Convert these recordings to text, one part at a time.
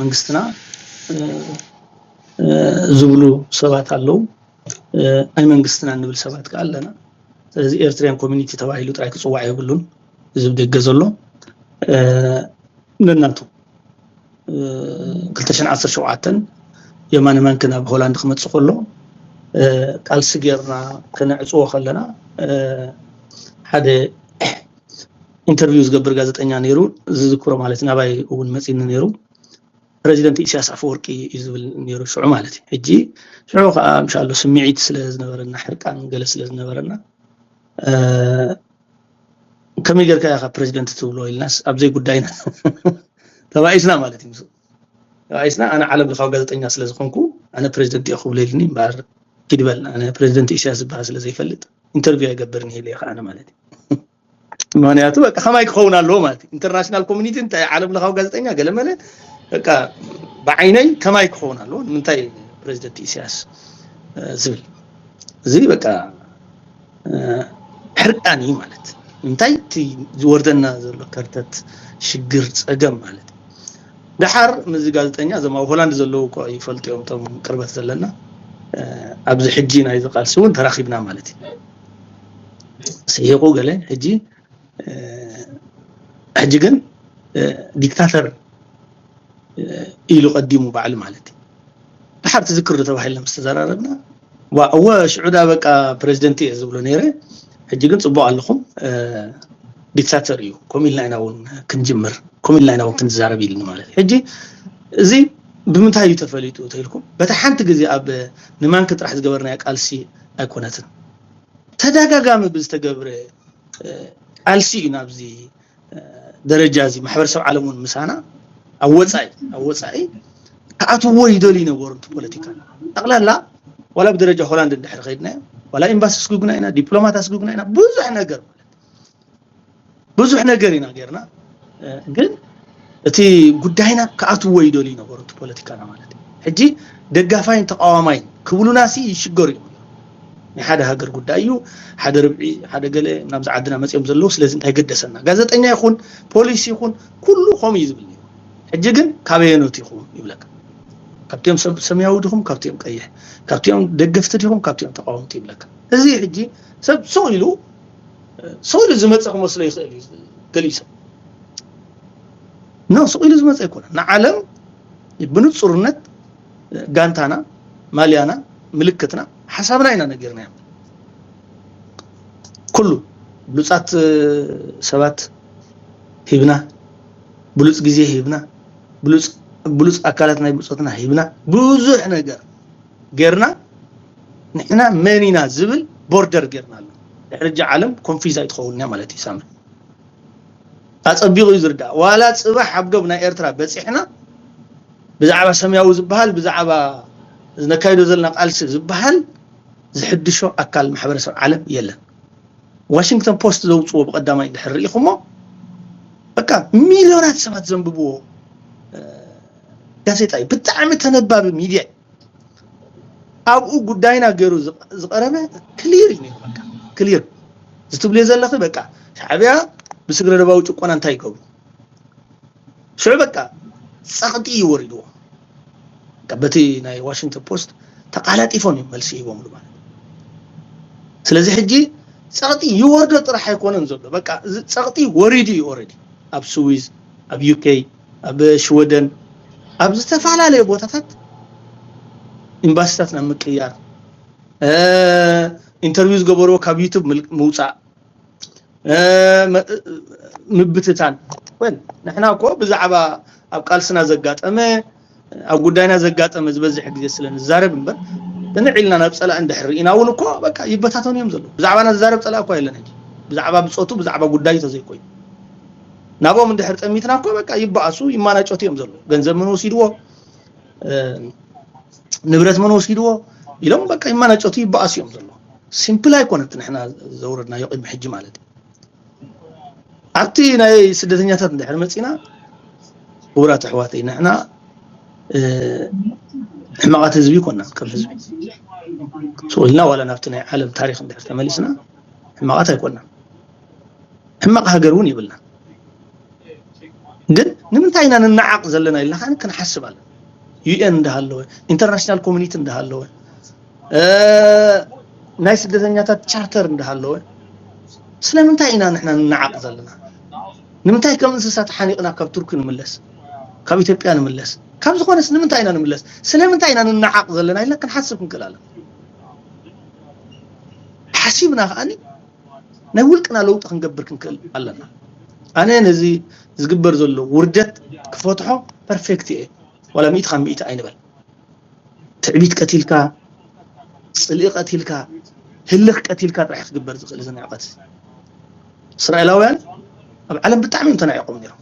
መንግስትና ዝብሉ ሰባት ኣለዉ። ኣይ መንግስትና እንብል ሰባት ከዓ ኣለና። ስለዚ ኤርትሪያን ኮሚኒቲ ተባሂሉ ጥራይ ክፅዋዕ የብሉን። እዚ ብደገ ዘሎ ነናቱ ክልተ ሽሕን ዓሰርተ ሸውዓተን የማነ ማንክ ናብ ሆላንድ ክመፅእ ከሎ ቃልሲ ጌርና ከነዕፅዎ ከለና ሓደ ኢንተርቪው ዝገብር ጋዜጠኛ ነይሩ ዝዝክሮ ማለት ናባይ እውን መፂኒ ነይሩ። ፕረዚደንት ኢሳያስ ኣፈወርቂ እዩ ዝብል ነይሩ ሽዑ ማለት እዩ። ሕጂ ሽዑ ከዓ ምሻሎ ስምዒት ስለ ዝነበረና ሕርቃን ገለ ስለ ዝነበረና ከመይ ጌርካ ኢኻ ፕረዚደንት ትብሎ ኢልናስ ኣብዘይ ጉዳይና ተባኢስና ማለት እዩ። ተባኢስና ኣነ ዓለም ለኻዊ ጋዜጠኛ ስለ ዝኾንኩ ኣነ ፕረዚደንት እየ ክብሎ ኢልኒ እምበኣር ኪድበል ኣነ ፕረዚደንት ኢሳያስ ዝበሃል ስለ ዘይፈልጥ ኢንተርቪው ኣይገብርን ኢለ እየ ከዓነ ማለት እዩ። ምክንያቱ በቃ ከማይ ክኸውን ኣለዎ ማለት እዩ። ኢንተርናሽናል ኮሚኒቲ እንታይ ዓለም ለኻዊ ጋዜጠኛ ገለመለ በቃ ብዓይነይ ከማይ ክኸውን ኣለዎ ንምንታይ ፕረዚደንት ኢሳያስ ዝብል እዚ በቃ ሕርቃን እዩ ማለት እንታይ እቲ ዝወርደና ዘሎ ከርተት ሽግር ፀገም ማለት እዩ። ደሓር ምዚ ጋዜጠኛ እዞም ኣብ ሆላንድ ዘለዉ እኮ ይፈልጡ እዮም እቶም ቅርበት ዘለና ኣብዚ ሕጂ ናይዚ ቃልሲ እውን ተራኺብና ማለት እዩ። ስሒቁ ገለ ሕጂ ሕጂ ግን ዲክታተር ኢሉ ቀዲሙ ባዕሉ ማለት እዩ። ደሓር ትዝክር ዶ ተባሂልና ምስ ተዘራረብና እወ ሽዑ ዳ በቃ ፕረዚደንት እየ ዝብሎ ነይረ። ሕጂ ግን ፅቡቅ ኣለኹም ዲክታተር እዩ ኮሚልና ኢና እውን ክንጅምር ኮሚልና ኢና እውን ክንዛረብ ኢልኒ ማለት እዩ። ሕጂ እዚ ብምንታይ እዩ ተፈሊጡ ተልኩም በታ ሓንቲ ግዜ ኣብ ንማንክ ጥራሕ ዝገበርናዮ ቃልሲ ኣይኮነትን ተደጋጋሚ ብዝተገብረ ቃልሲ እዩ ናብዚ ደረጃ እዚ ማሕበረሰብ ዓለም እውን ምሳና ኣብ ወፃኢ ኣብ ወፃኢ ክኣትዎ ይደልዩ ነበሩ እቲ ፖለቲካ ጠቕላላ ዋላ ብደረጃ ሆላንድ እንድሕር ከይድና ዋላ ኤምባሲ ኣስጉግና ኢና ዲፕሎማት ኣስጉግና ኢና ብዙሕ ነገር ማለት ብዙሕ ነገር ኢና ጌርና ግን እቲ ጉዳይና ክኣትዎ ይደልዩ ነበሩ እቲ ፖለቲካና ማለት እዩ። ሕጂ ደጋፋይን ተቃዋማይን ክብሉና ሲ ይሽገሩ እዮም። ናይ ሓደ ሃገር ጉዳይ እዩ። ሓደ ርብዒ ሓደ ገለ ናብዚ ዓድና መፅኦም ዘለዉ ስለዚ እንታይ ገደሰና ጋዜጠኛ ይኹን ፖሊስ ይኹን ኩሉ ከምኡ እዩ ዝብል ነይሩ። ሕጂ ግን ካበየኖት ኢኹም ይብለካ። ካብቲኦም ሰብ ሰማያዊ ዲኹም ካብቲኦም ቀይሕ ካብቲኦም ደገፍቲ ዲኹም ካብቲኦም ተቃወምቲ ይብለካ። እዚ ሕጂ ሰብ ስቕ ኢሉ ስቕ ኢሉ ዝመፀ ክመስሎ ይኽእል እዩ ገሊኡ ሰብ ኖ ስቕ ኢሉ ዝመፀ ኣይኮነን ንዓለም ብንፁርነት ጋንታና ማልያና ምልክትና ሓሳብና ኢና ነጊርናዮም ኩሉ ብሉፃት ሰባት ሂብና ብሉፅ ግዜ ሂብና ብሉፅ ኣካላት ናይ ብፆትና ሂብና ብዙሕ ነገር ጌርና ንሕና መን ኢና ዝብል ቦርደር ጌርና ኣሎ ድሕርጃ ዓለም ኮንፊዝ ኣይትኸውን እያ ማለት እዩ ሳምሪ ኣፀቢቑ እዩ ዝርዳእ ዋላ ፅባሕ ኣብ ዶብ ናይ ኤርትራ በፂሕና ብዛዕባ ሰማያዊ ዝበሃል ብዛዕባ ዝነካይዶ ዘለና ቃልሲ ዝበሃል ዝሕድሾ ኣካል ማሕበረሰብ ዓለም የለን ዋሽንግተን ፖስት ዘውፅዎ ብቀዳማይ እንድሕር ርኢኹሞ በቃ ሚልዮናት ሰባት ዘንብብዎ ጋዜጣ እዩ ብጣዕሚ ተነባቢ ሚድያ እዩ ኣብኡ ጉዳይና ገይሩ ዝቀረበ ክሊር እዩ ነይሩ በቃ ክሊር ዝትብልዮ ዘለኺ በቃ ሻዕብያ ብስግረ ደባዊ ጭቆና እንታይ ይገብሩ ሽዑ በቃ ፀቕጢ እዩ ወሪድዎ በቲ ናይ ዋሽንግተን ፖስት ተቃላጢፎም እዮም መልሲ ሂቦምሉ ማለት ስለዚ ሕጂ ፀቕጢ ይወርዶ ጥራሕ ኣይኮነን ዘሎ በቃ ፀቕጢ ወሪዱ እዩ ኦረዲ ኣብ ስዊዝ ኣብ ዩኬ ኣብ ሽወደን ኣብ ዝተፈላለየ ቦታታት ኤምባሲታት ናብ ምቅያር ኢንተርቪው ዝገበርዎ ካብ ዩቱብ ምውፃእ ምብትታን ወል ንሕና እኮ ብዛዕባ ኣብ ቃልስና ዘጋጠመ ኣብ ጉዳይና ዘጋጠመ ዝበዝሕ ግዜ ስለ ንዛረብ እምበር ጥንዕ ኢልና ናብ ፀላእ እንድሕር ርኢና እውን እኮ በቃ ይበታተኑ እዮም ዘለዉ ብዛዕባና ዝዛረብ ፀላእ እኳ የለን ሕጂ ብዛዕባ ብፆቱ ብዛዕባ ጉዳዩ ተዘይኮይኑ ናብኦም እንድሕር ጠሚትና እኮ በቃ ይበኣሱ ይማናጨቱ እዮም ዘለዉ ገንዘብ መን ወሲድዎ ንብረት መን ወሲድዎ ኢሎም በቃ ይማናጨቱ ይበኣሱ እዮም ዘለዉ ሲምፕል ኣይኮነን እቲ ንሕና ዘውረድናዮ ቅድሚ ሕጂ ማለት እዩ ኣብቲ ናይ ስደተኛታት እንድሕር መፂና ክቡራት ኣሕዋተይ ንሕና ሕማቓት ህዝቢ ይኮና ከም ህዝቢ ስቕ ኢልና ዋላ ናብቲ ናይ ዓለም ታሪክ እንድሕር ተመሊስና ሕማቓት ኣይኮና ሕማቕ ሃገር እውን የብልና ግን ንምንታይ ኢና ንነዓቕ ዘለና ኢልና ከኣ ክንሓስብ ኣለና። ዩ ኤን እንዳሃለወ፣ ኢንተርናሽናል ኮሚኒቲ እንዳሃለወ፣ እ፣ ናይ ስደተኛታት ቻርተር እንዳሃለወ፣ ስለምንታይ ኢና ንሕና ንነዓቕ ዘለና? ንምንታይ ከም እንስሳ ተሓኒቕና ካብ ቱርኪ ንምለስ? ካብ ኢትዮጵያ ንምለስ? ካብ ዝኾነስ ንምንታይ ኢና ንምለስ? ስለምንታይ ኢና ንነዓቕ ዘለና ኢልና ክንሓስብ ክንክእል ኣለና። ሓሲብና ከኣኒ ናይ ውልቅና ለውጢ ክንገብር ክንክእል ኣለና። ኣነ ነዚ ዝግበር ዘሎ ውርደት ክፈትሖ ፐርፌክት እየ፣ ዋላ ሚእቲ ካብ ሚእቲ ኣይንበል። ትዕቢት ቀቲልካ፣ ጽልኢ ቀቲልካ፣ ህልኽ ቀቲልካ ጥራሕ ክግበር ዝኽእል እዚ ንዕቀት። እስራኤላውያን ኣብ ዓለም ብጣዕሚ እዮም ተናዒቖም ነይሮም፣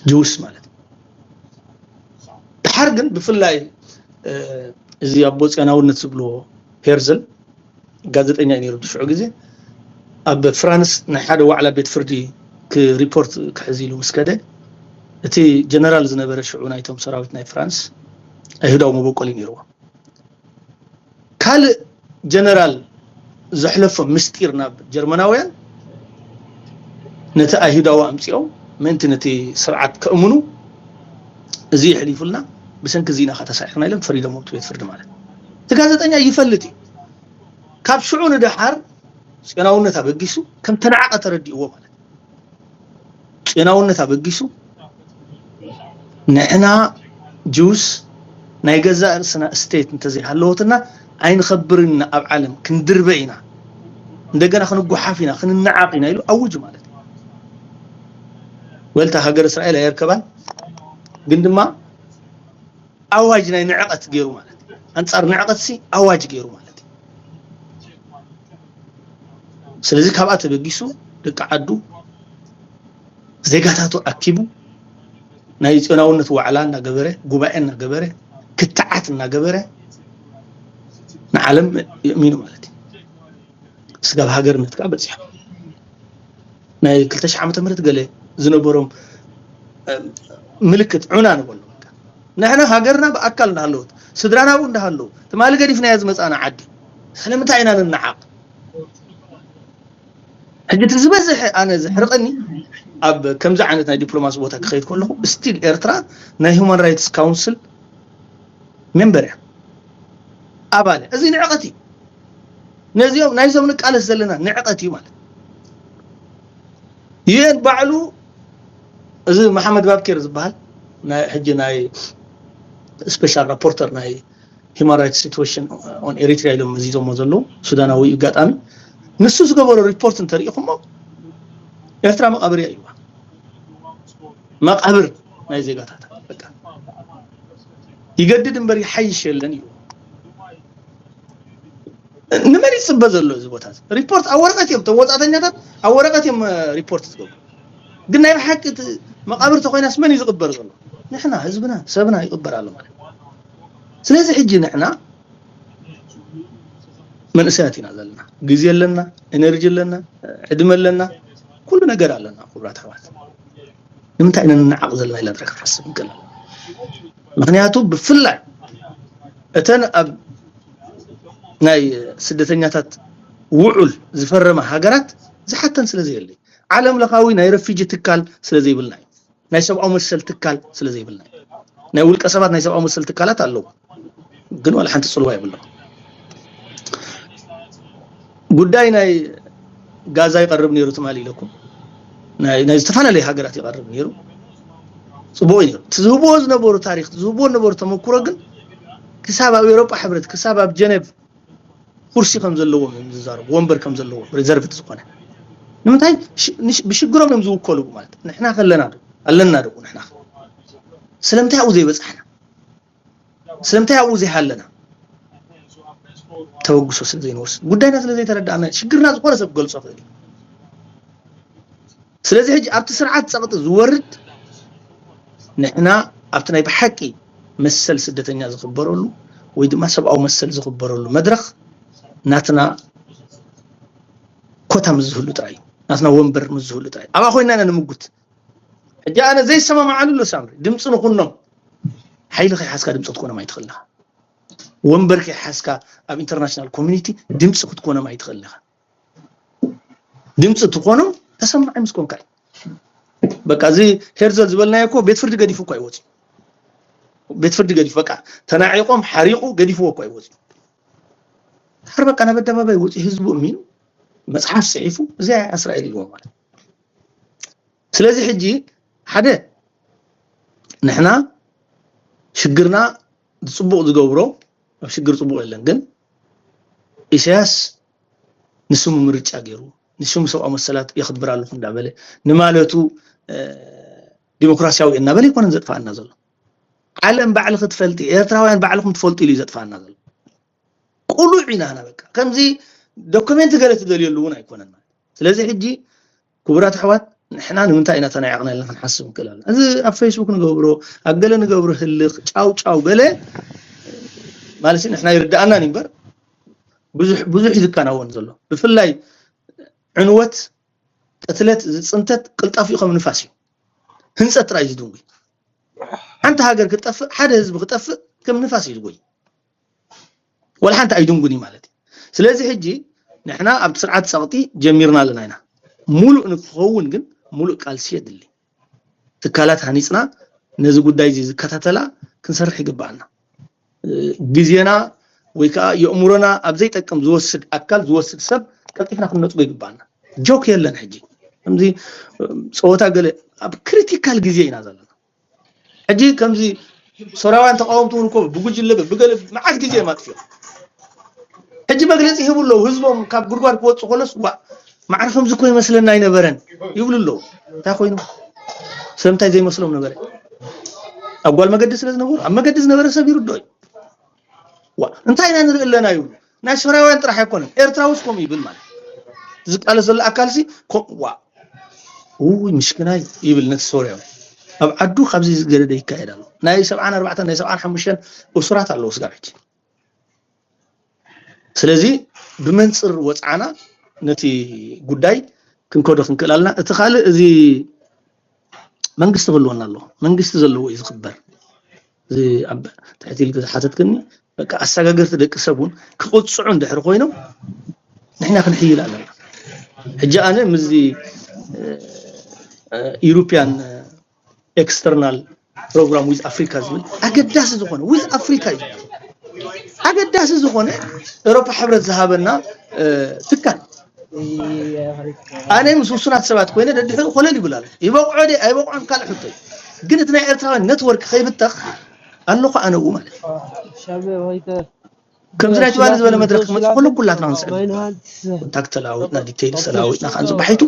ጅውስ ማለት። ድሓር ግን ብፍላይ፣ እ፣ እዚ ኣቦ ጽዮናውነት ዝብልዎ ሄርዝል ጋዜጠኛ እዩ ነይሩ ብሽዑ ግዜ። ኣብ ፍራንስ ናይ ሓደ ዋዕላ ቤት ፍርዲ ክሪፖርት ክሕዝ ኢሉ ምስ ከደ፣ እቲ ጀነራል ዝነበረ ሽዑ ናይቶም ሰራዊት ናይ ፍራንስ ኣይሁዳዊ መበቆል እዩ ነይርዎ። ካልእ ጀነራል ዘሕለፎ ምስጢር ናብ ጀርመናውያን፣ ነቲ ኣይሁዳዊ ኣምጺኦም ምእንቲ ነቲ ስርዓት ከእምኑ፣ እዚ የሕሊፉልና፣ ብሰንኪ እዚ ኢና ተሳዒርና ኢሎም ፈሪዶም እቲ ቤት ፍርዲ ማለት። እቲ ጋዜጠኛ ይፈልጥ እዩ። ካብ ሽዑ ንደሓር ጽዮናውነት ኣበጊሱ ከም ተናዓቐ ተረዲእዎ ማለት። ጽዮናውነት ኣበጊሱ ንሕና ጅውስ ናይ ገዛእ ርእስና ስቴት እንተዘይሃለወትና ኣይንኸብርን ኢና፣ ኣብ ዓለም ክንድርበ ኢና፣ እንደገና ክንጓሓፍ ኢና፣ ክንነዓቕ ኢና ኢሉ ኣውጅ ማለት እዩ። ወልታ ሃገር እስራኤል ኣየርከባን፣ ግን ድማ ኣዋጅ ናይ ንዕቐት ገይሩ ማለት እዩ። ኣንጻር ንዕቐት ሲ ኣዋጅ ገይሩ ማለት እዩ። ስለዚ ካብኣ ተበጊሱ ደቂ ዓዱ ዜጋታቱ ኣኪቡ ናይ ጽዮናውነት ዋዕላ እናገበረ፣ ጉባኤ እናገበረ፣ ክትዓት እናገበረ ንዓለም የእሚኑ ማለት እዩ። ስጋብ ሃገርነት ከዓ በፂሑ። ናይ ክልተ ሺሕ ዓመተ ምህረት ገለ ዝነበሮም፣ እ፣ ምልክት ዑና ንበሎ። በቃ ንሕና ሃገርና ብኣካል እንዳሃለወት፣ ስድራና ኣብኡ እንዳሃለዉ፣ ትማሊ ገዲፍናዮ ዝመፃና ዓዲ ስለምንታይ ኢና ንነዓቕ? ሕጂ እቲ ዝበዝሐ ኣነ ዘሕርቐኒ፣ ኣብ ከምዚ ዓይነት ናይ ዲፕሎማሲ ቦታ ክኸይድ ከለኹ፣ ስቲል ኤርትራ ናይ ሁማን ራይትስ ካውንስል ሜምበር እያ፣ ኣባል እያ። እዚ ንዕቐት እዩ። ነዚኦም ናይዞም ንቃለስ ዘለና ንዕቐት እዩ ማለት። ዩ ኤን ባዕሉ፣ እዚ መሓመድ ባብኬር ዝበሃል ናይ ሕጂ ናይ ስፔሻል ራፖርተር ናይ ሂማን ራይትስ ሲትዌሽን ኦን ኤሪትሪያ ኢሎም መዚዞሞ ዘለዉ ሱዳናዊ እዩ። ኣጋጣሚ ንሱ ዝገበሮ ሪፖርት እንተሪኢኹሞ፣ ኤርትራ መቃብር እያ ኢልዋ። መቃብር ናይ ዜጋታት በቃ ይገድድ እምበር ይሓይሽ የለን እዩ። ንመን ይጽበ ዘሎ እዚ ቦታ እዚ? ሪፖርት ኣብ ወረቐት እዮም፣ እቶም ወጻእተኛታት ኣብ ወረቐት እዮም፣ እ፣ ሪፖርት ዝገብሩ። ግን ናይ ብሓቂ እቲ መቃብር ተኮይናስ መን እዩ ዝቕበር ዘሎ? ንሕና፣ ህዝብና፣ ሰብና ይቕበር ኣሎ ማለት። ስለዚ ሕጂ ንሕና መንእሰያት ኢና ዘለና፣ ግዜ ኣለና፣ ኤነርጂ ኣለና፣ ዕድመ ኣለና፣ ኩሉ ነገር ኣለና። ክቡራት ኣሕዋት፣ ንምንታይ ኢና ንነዓቕ ዘለና ኢላ ጥራሕ ክትሓስብ እንከላ። ምኽንያቱ ብፍላይ እተን ኣብ ናይ ስደተኛታት ውዑል ዝፈረማ ሃገራት ዝሓተን ስለ ዘየለ፣ ዓለም ለኻዊ ናይ ረፊጂ ትካል ስለ ዘይብልና እዩ። ናይ ሰብኣዊ መሰል ትካል ስለ ዘይብልና እዩ። ናይ ውልቀ ሰባት ናይ ሰብኣዊ መሰል ትካላት ኣለዉ፣ ግን ዋላ ሓንቲ ጽልዋ የብሎም። ጉዳይ ናይ ጋዛ ይቐርብ ነይሩ ትማሊ ኢለኩም፣ ናይ፣ ናይ ዝተፈላለዩ ሃገራት ይቐርብ ነይሩ። ጽቡቕ እዩ ነይሩ። እቲ ዝህብዎ ዝነበሩ ታሪኽ፣ እቲ ዝህብዎ ዝነበሩ ተመኩሮ ግን ክሳብ ኣብ ኤውሮጳ ሕብረት፣ ክሳብ ኣብ ጀኔቭ ኩርሲ ከም ዘለዎም እዮም ዝዛረቡ፣ ወንበር ከም ዘለዎም፣ ሪዘርቭድ ዝኾነ። ንምንታይ? ሽ-፣ ንሽ-፣ ብሽግሮም እዮም ዝውከሉ ማለት። ንሕና ከለና ዶ? ኣለና ዶ ንሕና? ስለምንታይ ኣብኡ ዘይበጻሕና? ስለምንታይ ኣብኡ ዘይሃለና? ተበግሶ ስለ ዘይንወስድ፣ ጉዳይና ስለ ዘይተረዳእና፣ ሽግርና ዝኾነ ሰብ ክገልጾ ይኽእል እዩ። ስለዚ ሕጂ ኣብቲ ስርዓት ጸቕጢ ዝወርድ፣ ንሕና ኣብቲ ናይ ብሓቂ መሰል ስደተኛ ዝኽበረሉ ወይ ድማ ሰብኣዊ መሰል ዝኽበረሉ መድረኽ ናትና ኮታ ምስ ዝህሉ ጥራይ እዩ። ናትና ወንበር ምስ ዝህሉ ጥራይ። ኣብኣ ኮይንና ኢና ንምጉት። ሕጂ ኣነ ዘይሰማማዓሉ ኣሎ ሳምሪ፣ ድምፂ ንኹኖም። ሓይሊ ከይሓዝካ ድምፂ ክትኮኖም ኣይትኽእል ኢኻ። ወንበር ከይሓዝካ ኣብ ኢንተርናሽናል ኮሚኒቲ ድምፂ ክትኮኖም ኣይትኽእል ኢኻ። ድምፂ ትኾኖም ተሰማዒ ምስ ኮንካ እዩ። በቃ እዚ ሄርዘል ዝበልናዮ እኮ ቤት ፍርዲ ገዲፉ እኮ ኣይወፅእ። ቤት ፍርዲ ገዲፉ በቃ ተናዒቆም ሓሪቑ ገዲፍዎ እኮ ኣይወፅእ። ድሓር በቃ ናብ ኣደባባይ ወፂኡ ህዝቡ እሚኑ መፅሓፍ ፅሒፉ እዚኣ እስራኤል ኢልዎ ማለት። ስለዚ ሕጂ ሓደ ንሕና ሽግርና ዝፅቡቕ ዝገብሮ ኣብ ሽግር ፅቡቕ የለን፣ ግን ኢሳያስ ንስሙ ምርጫ ገይሩ ንስሙ ሰብኣዊ መሰላት የኽብር ኣለኹ እንዳበለ ንማለቱ ዲሞክራሲያዊ እናበለ ኣይኮነን ዘጥፋኣና ዘሎ። ዓለም ባዕልኺ ትፈልጢ፣ ኤርትራውያን ባዕልኹም ትፈልጡ ኢሉ እዩ ዘጥፋኣና ዘሎ። ቁሉዕ ኢና ንሕና በቃ። ከምዚ ዶክመንት ገለ ትደልየሉ እውን ኣይኮነን ማለት። ስለዚ ሕጂ ክቡራት ኣሕዋት ንሕና ንምንታይ ኢና ተናዒቕና ኢልና ክንሓስብ ንክእል ኣለና። እዚ ኣብ ፌስቡክ ንገብሮ ኣብ ገለ ንገብሮ ህልኽ ጫው ጫው ገለ ማለት ንሕና ይርድኣናን እምበር ብዙሕ ብዙሕ እዩ ዝከናወን ዘሎ። ብፍላይ ዕንወት፣ ቅትለት፣ ዝፅንተት ቅልጣፊኡ ከም ንፋስ እዩ። ህንፀት ጥራይ እዩ ዝድንጉይ። ሓንቲ ሃገር ክትጠፍእ፣ ሓደ ህዝቢ ክጠፍእ ከም ንፋስ እዩ ዝጎይ። ወላ ሓንቲ ኣይድንጉን እዩ ማለት እዩ። ስለዚ ሕጂ ንሕና ኣብቲ ስርዓት ፀቕጢ ጀሚርና ኣለና ኢና። ሙሉእ ንክኸውን ግን ሙሉእ ቃልሲ የድሊ። ትካላት ሃኒፅና ነዚ ጉዳይ እዚ ዝከታተላ ክንሰርሕ ይግባኣና። ግዜና ወይ ከዓ የእምሮና ኣብ ዘይጠቅም ዝወስድ ኣካል ዝወስድ ሰብ ቀልጢፍና ክንነፅጎ ይግባኣና። ጆክ የለን ሕጂ ከምዚ ፀወታ ገለ ኣብ ክሪቲካል ግዜ ኢና ዘለና። ሕጂ ከምዚ ሶርያውያን ተቃወምቲ እውን እኮ ብጉጅለ ብገለ መዓት ግዜ እዮም ኣጥፊኦም። ሕጂ መግለፂ ይህቡ ኣለዉ። ህዝቦም ካብ ጉድጓድ ክወፁ ከለስ ዋ ማዕረ ከምዚ እኮ ይመስለና ኣይነበረን ይብሉ ኣለዉ። እንታይ ኮይኑ? ስለምንታይ ዘይመስሎም ነበረ? ኣብ ጓል መገዲ ስለ ዝነበሩ ኣብ መገዲ ዝነበረ ሰብ ይርድኦ እዩ። ዋ እንታይ ኢና ንርኢ ኣለና ይብሉ። ናይ ሶርያውያን ጥራሕ ኣይኮነን ኤርትራዊ እስኮም ይብል ማለት ዝቃለስ ዘሎ ኣካል ሲ ዋ ውይ ምሽክናይ ይብል ነቲ ሶርያዊ። ኣብ ዓዱ ካብዚ ዝገደደ ይካየድ ኣሎ። ናይ ሰብዓን ኣርባዕተን ናይ ሰብዓን ሓሙሽተን እሱራት ኣለዉ ስጋብ ሕጂ። ስለዚ ብመንፅር ወፅዓና ነቲ ጉዳይ ክንከዶ ክንክእል ኣለና። እቲ ካልእ እዚ መንግስቲ ክህልወና ኣለዎ። መንግስቲ ዘለዎ እዩ ዝኽበር። እዚ ኣብ ትሕቲ ኢልክ ዝሓተትክኒ በቃ ኣሰጋገርቲ ደቂ ሰብ እውን ክቕፅዑ እንድሕር ኮይኖም ንሕና ክንሕይል ኣለና። ሕጂ ኣነ ምስዚ ኢሮፒያን ኤክስተርናል ፕሮግራም ዊዝ ኣፍሪካ ዝብል ኣገዳሲ ዝኾነ ዊዝ ኣፍሪካ እዩ ኣገዳሲ ዝኾነ ኤሮፓ ሕብረት ዝሃበና ትካል ኣነ ምስ ውሱናት ሰባት ኮይነ ደድሕሩ ኮለል ይብል ኣሎ። ይበቕዖ ደ ኣይበቕዖን ካልእ ሕቶ እዩ። ግን እቲ ናይ ኤርትራውያን ነትወርክ ከይብተኽ ኣለኹ ኣነ ኡ ማለት እዩ። ከምዚ ናይ ትባኒ ዝበለ መድረክ ክመፅእ ከሎ ኩላትና ክንስዕብ ኮንታክት ተለዋዊጥና ዲቴይል ተለዋዊጥና ከዓ ንፅባሒቱ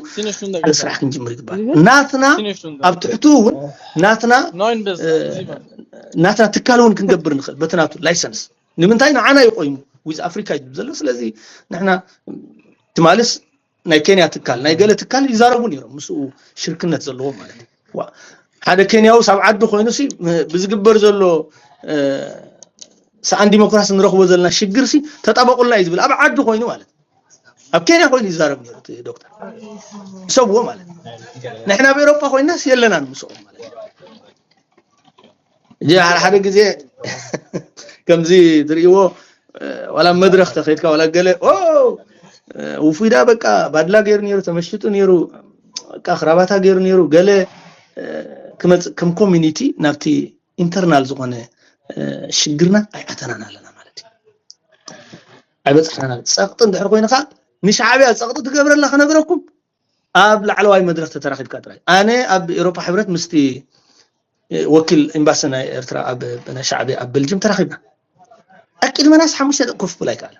ስራሕ ክንጅምር ይግባል። ናትና ኣብ ትሕቱ እውን ናትና ናትና ትካል እውን ክንገብር ንኽእል በቲ ናቱ ላይሰንስ ንምንታይ ንዓና እዩ ቆይሙ ዊዝ ኣፍሪካ እዩ ዘሎ። ስለዚ ንሕና ትማልስ ናይ ኬንያ ትካል ናይ ገለ ትካል ይዛረቡ ነይሮም ምስኡ ሽርክነት ዘለዎ ማለት እዩ። ሓደ ኬንያውስ ኣብ ዓዱ ኮይኑ ብዝግበር ዘሎ ሰኣን ዲሞክራሲ ንረኽቦ ዘለና ሽግር ሲ ተጣበቁልና እዩ ዝብል ኣብ ዓዱ ኮይኑ ማለት ኣብ ኬንያ ኮይኑ ይዛረብ ነይሩ ዶክተር ሰብዎ ማለት ንሕና ኣብ ኤሮፓ ኮይናስ የለናን ምስኦም ማለት ሓደ ሓደ ግዜ ከምዚ ትርእይዎ ዋላ መድረክ ተኸይድካ ዋላ ገለ ውፉይ ዳ በቃ ባድላ ገይሩ ነይሩ ተመሽጡ ነይሩ በቃ ክራባታ ገይሩ ነይሩ ገለ ክመፅእ ከም ኮሚኒቲ ናብቲ ኢንተርናል ዝኾነ ሽግርና ኣይኣተናን ኣለና ማለት እዩ። ኣይበፅሕናና ፀቕጢ እንድሕር ኮይኑ ከዓ ንሻዕብያ ፀቕጢ ትገብረላ ክነግረኩም ኣብ ላዕለዋይ መድረክ ተተራኺብካ ጥራይ ኣነ ኣብ ኤሮፓ ሕብረት ምስቲ ወኪል ኤምባሲ ናይ ኤርትራ ኣብ ናይ ሻዕብያ ኣብ በልጅም ተራኺብና ኣቂድመናስ ሓሙሽተ ደቂ ኮፍ ብላ ይከኣለ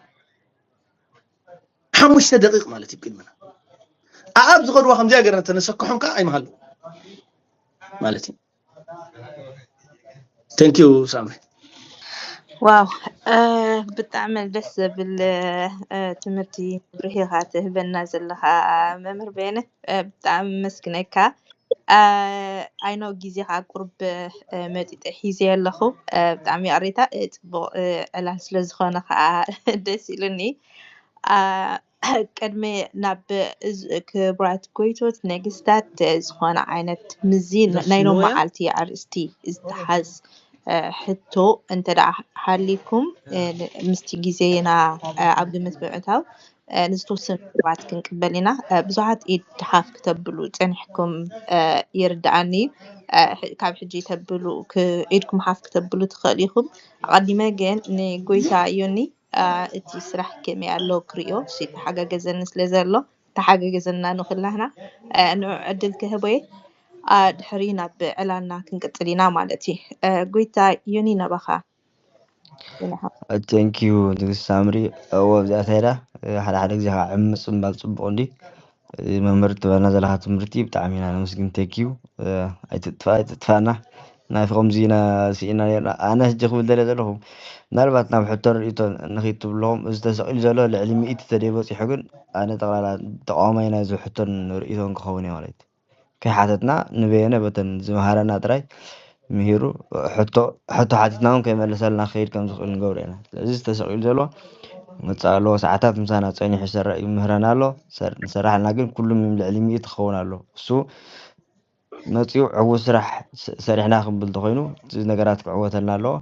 ሓሙሽተ ደቂቅ ማለት እዩ ቅድመና ኣኣብ ዝኸድዋ ከምዚኣ ገርና ተነሰክሖም ከዓ ኣይመሃሉ ማለት እዩ። Thank you ሳምሪ። ዋው ብጣዕሚ ደስ ዘብል ትምህርቲ ብርሂኻ ትህበና ዘለኻ መምህር በየነ ብጣዕሚ መስግነካ። ኣይኖ ግዜኻ ቁርብ መጢጠ ሒዘ ኣለኹ። ብጣዕሚ ይቕሬታ፣ ጽቡቕ ዕላል ስለ ዝኾነ ከዓ ደስ ኢሉኒ። ቅድሚ ናብ ክቡራት ጎይቶት ነገስታት ዝኾነ ዓይነት ምዚ ናይ ሎም መዓልቲ ኣርእስቲ ዝተሓዝ ሕቶ እንተ ደኣ ሃሊኩም ምስቲ ግዜና ኣብ ግምት ብምእታው ንዝተወሰኑ ሰባት ክንቅበል ኢና። ብዙሓት ኢድ ሓፍ ክተብሉ ጸኒሕኩም ይርድኣኒ እዩ። ካብ ሕጂ ተብሉ ኢድኩም ሓፍ ክተብሉ ትኽእል ኢኹም። ኣቐዲመ ግን ንጎይታ ዮኒ እቲ ስራሕ ከመይ ኣሎ ክሪኦ ተሓጋገዘኒ ስለ ዘሎ ተሓጋገዘና ንኹላህና ንዑ ዕድል ክህቦ እየ። ድሕሪ ናብ ዕላልና ክንቅጽል ኢና ማለት እዩ። ጎይታ ዮኒ ናባኻ። Thank you ንግስቲ ሳምሪ። እዎ ኣብዚኣ ተይዳ ሓደ ሓደ ግዜ ከዓ ዕምፅ ምባል ፅቡቅ እንዲ መምህር ትበና ዘለካ ትምህርቲ ብጣዕሚ ኢና ነመስግን። Thank you ኣይትጥፋ ኣይትጥፋና ናይ ከምዚ ኢና ስኢና ነርና። ኣነ ሕጂ ክብል ደለ ዘለኹ ምናልባት ናብ ሕቶ ርእቶ ንኺድ ትብለኹም እዚ ተሰቂሉ ዘሎ ልዕሊ ሚእቲ ተደይ በፂሑ ግን ኣነ ጠቕላላ ተቃዋማይ ናይዚ ሕቶን ርእቶን ክኸውን እየ ማለት ከይሓተትና ንበየነ በተን ዝመሃረና ጥራይ ምሂሩ ሕቶ ሕቶ ሓቲትና እውን ከይመለሰልና ክኸይድ ከም ዝኽእል ንገብሮ ኢና። ስለዚ ዝተሰቒሉ ዘሎ መፅእ ኣለዎ ሰዓታት ምሳና ፀኒሑ ይሰራ ይምህረና ኣሎ። ሰር- ንሰራሕልና ግን ኩሉም ልዕሊ ሚእቲ ክኸውን ኣሎ። እሱ መፂኡ ዕዉት ስራሕ ስ- ሰሪሕና ክብል ተኮይኑ እዚ ነገራት ክዕወተልና ኣለዎ።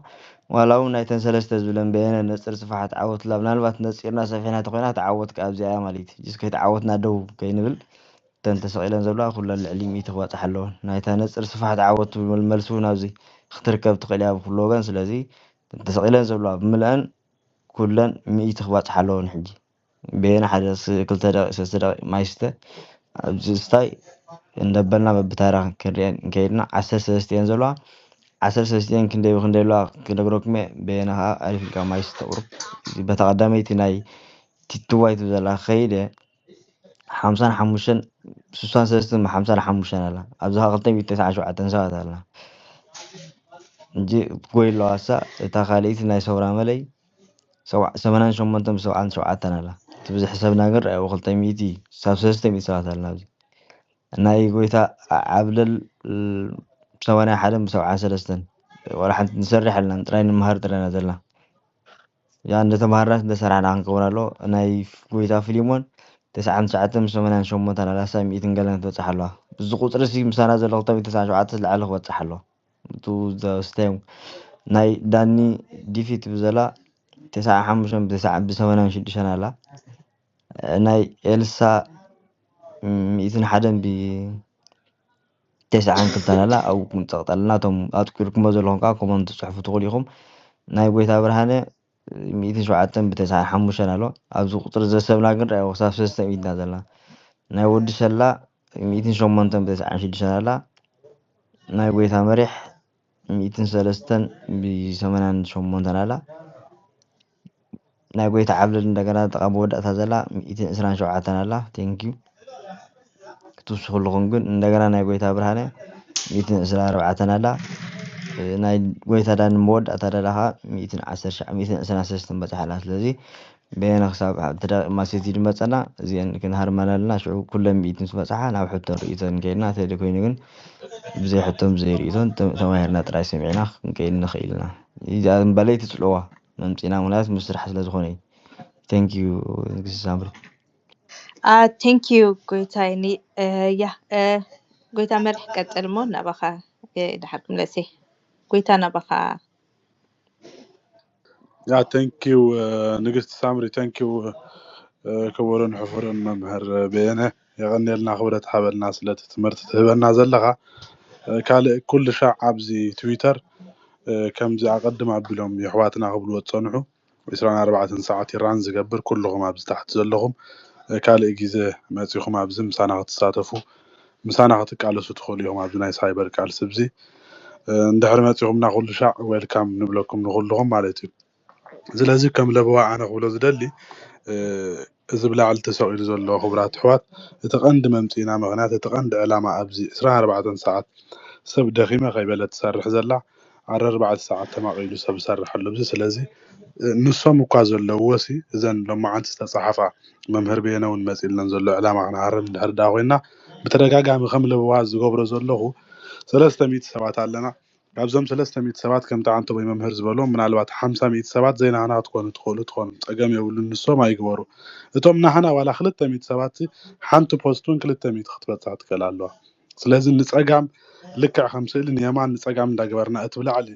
ዋላ እውን ናይተን ሰለስተ ዝብለን በየነ ነፅር ስፋሓት ዓወት ላ ምናልባት ነፂርና ሰፊሕና ተኮይና ተዓወት ኣብዚኣ እያ ማለት እዩ። ጅስ ከይተዓወትና ደው ከይንብል እተን ተሰቒለን ዘለዋ ኩለን ልዕሊ ሚእቲ ክባፅሓ ኣለወን። ናይታ ነፅር ስፋሕቲ ዓወት ትብል መልሲ እውን ኣብዚ ክትርከብ ትኽእል እያ ብኩሉ ወገን። ስለዚ እተን ተሰቒለን ዘለዋ ብምልአን ኩለን ሚእቲ ክባፅሓ ኣለወን። ሕጂ በየነ ሓደ ስ- ክልተ ደቂቕ ሰለስተ ደቂቕ ማይ ስተ ኣብዚ ስታይ እንዳበልና በብታራ ክንሪአን እንከይድና ዓሰርተ ሰለስተ እየን ዘለዋ። ዓሰርተ ሰለስተ እየን ክንደይ ብክንደይ ኣለዋ ክነግረኩም እየ። በየነ ከዓ ኣሪፍ ኢልካ ማይ ስተ ቁሩብ በታ ቀዳመይቲ ናይ ቲትዋይ ትብል ዘላ ከይደ ሓምሳን ሓሙሽተን ስሳን ሰለስትን ሓምሳን ሓሙሽተን ኣላ ኣብዚ ከዓ ክልተ ሚእቲ ተስዓን ሸውዓተን ሰባት ኣላ እንጂ ጎይ ኣለዋ እሳ እታ ካልኣይቲ ናይ ሰውራ መለይ ሰማንያን ሸሞንተን ብሰብዓን ሸውዓተን ኣላ እቲ ብዝሕ ሰብና ግን ረኣይዎ ክልተ ሚእቲ ሳብ ሰለስተ ሚእቲ ሰባት ኣልና ኣብዚ ናይ ጎይታ ዓብለል ሰማንያ ሓደን ብሰብዓን ሰለስተን ወላ ሓንቲ ንሰርሕ ኣለና ጥራይ ንምሃር ጥራይና ዘለና ያ እንደተማሃርናስ እንደሰራሕና ክንከውን ኣለዎ። ናይ ጎይታ ፊሊሞን ተስዓን ትሽዓተን ሰማንያን ሸሞንተን ኣላሳ ሚእትን ገለን ክትበፅሕ ኣለዋ። እዚ ቁፅሪ ሲ ምሳና ዘሎ ክልተ ሚእቲ ተስዓን ሸውዓተን ዝለዓለ ክበፅሕ ኣለዎ። እቱ ዘስተዮም ናይ ዳኒ ዲፊት ብዘላ ተስዓ ሓሙሽተን ብተስዓ ብሰማንያን ሽዱሽተን ኣላ ናይ ኤልሳ ሚእትን ሓደን ብ ተስዓን ክልተን ኣላ ኣብኡ ክንፀቕጠልና እቶም ኣጥቂርኩሞ ዘለኹም ከዓ ኮመንት ትፅሕፉ ትኽእሉ ኢኹም ናይ ጎይታ ብርሃነ ሚእትን ሸውዓተን ብተስዓን ሓሙሽተን ኣሎ ኣብዚ ቁፅሪ ዘሰብና ግን ራእይዎ ክሳብ ሰለስተ ሚእትና ዘለና ናይ ወዲ ሰላ ሚእትን ሸሞንተን ብተስዓን ሽዱሽተን ኣላ ናይ ጎይታ መሪሕ ሚእትን ሰለስተን ብሰማንያን ሸሞንተን ኣላ ናይ ጎይታ ዓብለል እንደገና ተቃ መወዳእታ ዘላ ሚእትን ዕስራን ሸውዓተን ኣላ thank you ክትውስኽልኹም ግን እንደገና ናይ ጎይታ ብርሃነ ሚእትን ዕስራን ኣርባዕተን ኣላ ናይ ጎይታ ዳኒ መወዳእታ ደላ ከዓ ሚእትን ዓሰርተ ሸዓ ሚእትን ዕስራን ሰለስተን በፅሓ ኣላ ስለዚ በየነ ክሳብ ማሴቲ ድመፀና እዚአን ክንሃርመን ኣለና ሽዑ ኩለን ሚእትን ዝበፅሓ ናብ ሕቶን ርእቶን ከይድና ተደ ኮይኑ ግን ብዘይ ሕቶን ብዘይ ርእቶን ተማሂርና ጥራይ ሰሚዕና ክንከይድ ንኽእል ኢና እዚኣ እምበለይ ትፅልዋ መምፂና ምክንያት ምስራሕ ስለ ዝኾነ እዩ thank you ንግስቲ ሳምሪ thank you ጎይታይ ያ ጎይታ መሪሕ ቀፅል እሞ ናባኻ ድሓር ክምለስ ጎይታ ናባኻ ያ thank you ንግስቲ ሳምሪ thank you ክቡርን ሕፉርን መምህር በየነ የቐንየልና ክብረት ሓበልና ስለቲ ትምህርቲ ትህበና ዘለኻ ካልእ ኩሉ ሻዕ ኣብዚ ትዊተር ከምዚ ኣቐድም ኣቢሎም የሕዋትና ክብልዎ ዝፀንሑ ዒስራን ኣርባዕተን ሰዓት ራን ዝገብር ኩልኹም ኣብዚ ታሕቲ ዘለኹም ካልእ ግዜ መፂኹም ኣብዚ ምሳና ክትሳተፉ ምሳና ክትቃለሱ ትኽእሉ ኢኹም ኣብዚ ናይ ሳይበር ቃልሲ እዚ እንድሕር መፂኹምና ኩሉ ሻዕ ዌልካም ንብለኩም ንኩልኹም ማለት እዩ ስለዚ ከም ለበዋ ኣነ ክብሎ ዝደሊ እዚ ብላዕሊ ተሰቒሉ ዘሎ ክቡራት ኣሕዋት እቲ ቀንዲ መምፅኢና ምኽንያት እቲ ቀንዲ ዕላማ ኣብዚ ዕስራን ኣርባዕተን ሰዓት ሰብ ደኺመ ከይበለት ትሰርሕ ዘላ ኣረርባዕተ ሰዓት ተማቒሉ ሰብ ዝሰርሕ ኣሎ እዚ ስለዚ ንሶም እኳ ዘለውዎ ሲ እዘን ሎማዓንቲ ዝተፃሓፋ መምህር በየነ እውን መፂልነን ዘሎ ዕላማ ክንሃርም እንድሕር ዳ ኮይና ብተደጋጋሚ ከም ለበዋ ዝገብሮ ዘለኹ ሰለስተ ሚእቲ ሰባት ኣለና ካብዞም ሰለስተ ሚእቲ ሰባት ከምቲ ዓንተቦይ መምህር ዝበሎም ምናልባት ሓምሳ ሚእቲ ሰባት ዘይናህና ክትኮኑ ትኽእሉ ትኾኑ ፀገም የብሉን ንሶም ኣይግበሩ እቶም ናህና ዋላ ክልተ ሚእቲ ሰባት ሓንቲ ፖስት እውን ክልተ ሚእቲ ክትበፅሕ ትኽእል ኣለዋ ስለዚ ንፀጋም ልክዕ ከም ስእሊ ንየማን ንፀጋም እንዳገበርና እቲ ብላዕሊ